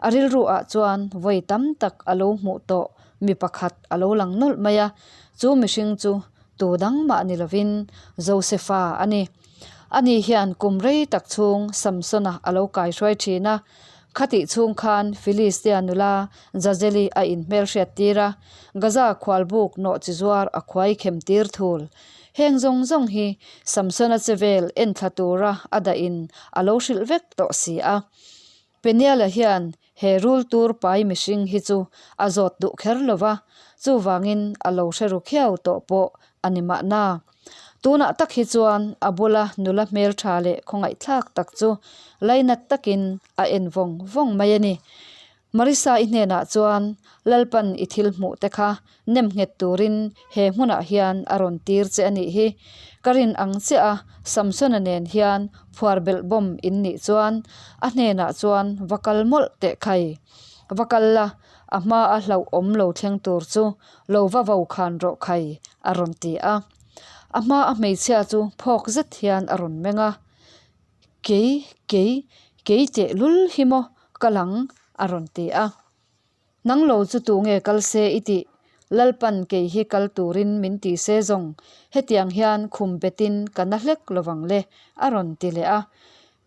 A rilruah chuan vawi tam tak a lo hmuh tawh mi pakhat a lo lang nawlh mai a, chu mihring chu Tu dang mah ni lovin Josefa a ni. Ani hian kum rei tak chhung Samsona a lo kaihruai thin a. Khatih chhung khan Filistia nula Jazeli a inhmelhriat tir a, Gaza khualbuk nawh chi zuar a khuai khem tir thul. Heng zawng zawng hi Samsona chevel enthla tura a dahin a lo hrilh vek tawh si a. Peniela hian he rul tur pai mihring hi chu a zawt duh kher lo va, chuvangin a lo hre ru khiau tawh pawh a ni mahna. Tunah tak hi chuan a bula nula hmeltha leh khawngaihthlak tak chu lainat takin a en vawng vawng mai a ni. Marisa-i hnenah chuan Lalpan i thil hmuh te kha nem nghet turin he hmunah hian a rawn tir che a nih hi. Ka rin ang chiah a, Samsona nen hian phuar belh bawm in nih chuan a hnenah chuan va kal mawlh teh khai. Va kal la, a hma a hlauhawm lo thleng tur chu lo va vo khan rawh khai, a rawn ti a. A hma a hmeichhia chu phawk zet hian a rawn meng a. Kei, kei, kei tehlul hi maw ka lang, a rawn ti a. Nang lo chu tu nge kal se i tih? Lalpan kei hi kal turin min ti se zawng, hetiang hian khum betin ka na hlek lovang le, a rawn ti leh a.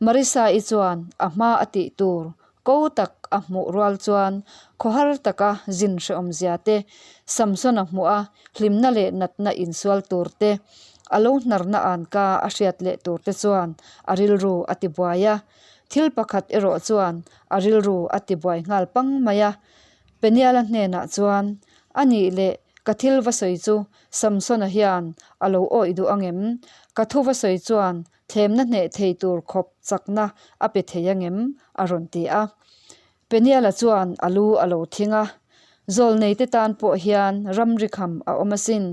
Marisa-i chuan a hma a tih tur ko tak a hmuh rual chuan khawhar taka zin hrehawmzia te, Samson-a hmuh a hlimna leh natna insual tur te, a lo hnarna anka a hriat leh tur te chuan a rilru a ti buai a. Thil pakhat erawh chuan a rilru a ti buai nghal pang mai a. Peniala hnenah chuan, A nih leh ka thil va sawi chu Samsona hian a lo awih duh angem? Ka thu va sawi chuan thlemna hneh thei tur khawp chakna a pe thei angem? a rawn ti a. Peniala chuan a lu a lo thing a, Zawlneite tan pawh hian ramri kham a awm asin,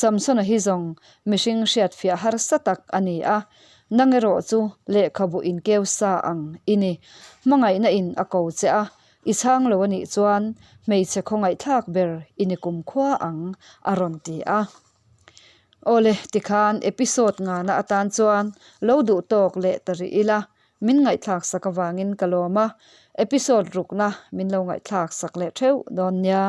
Samsona hi zawng mihring hriatfiah harsa tak a ni a, nang erawh chu lehkhabu inkeu sa ang i ni. Hmangaihna in a ko che a, i chhang lo a nih chuan hmeichhe khawngaihthlak ber i ni kumkhua ang, a rawn ti a. Awle, tikhan episode ngana atan chuan lo duh tawk leh ta rih ila, Min ngaihthlak sak avangin ka lawm a, episode rukna min lo ngaihthlak sak leh theuh dawn nia.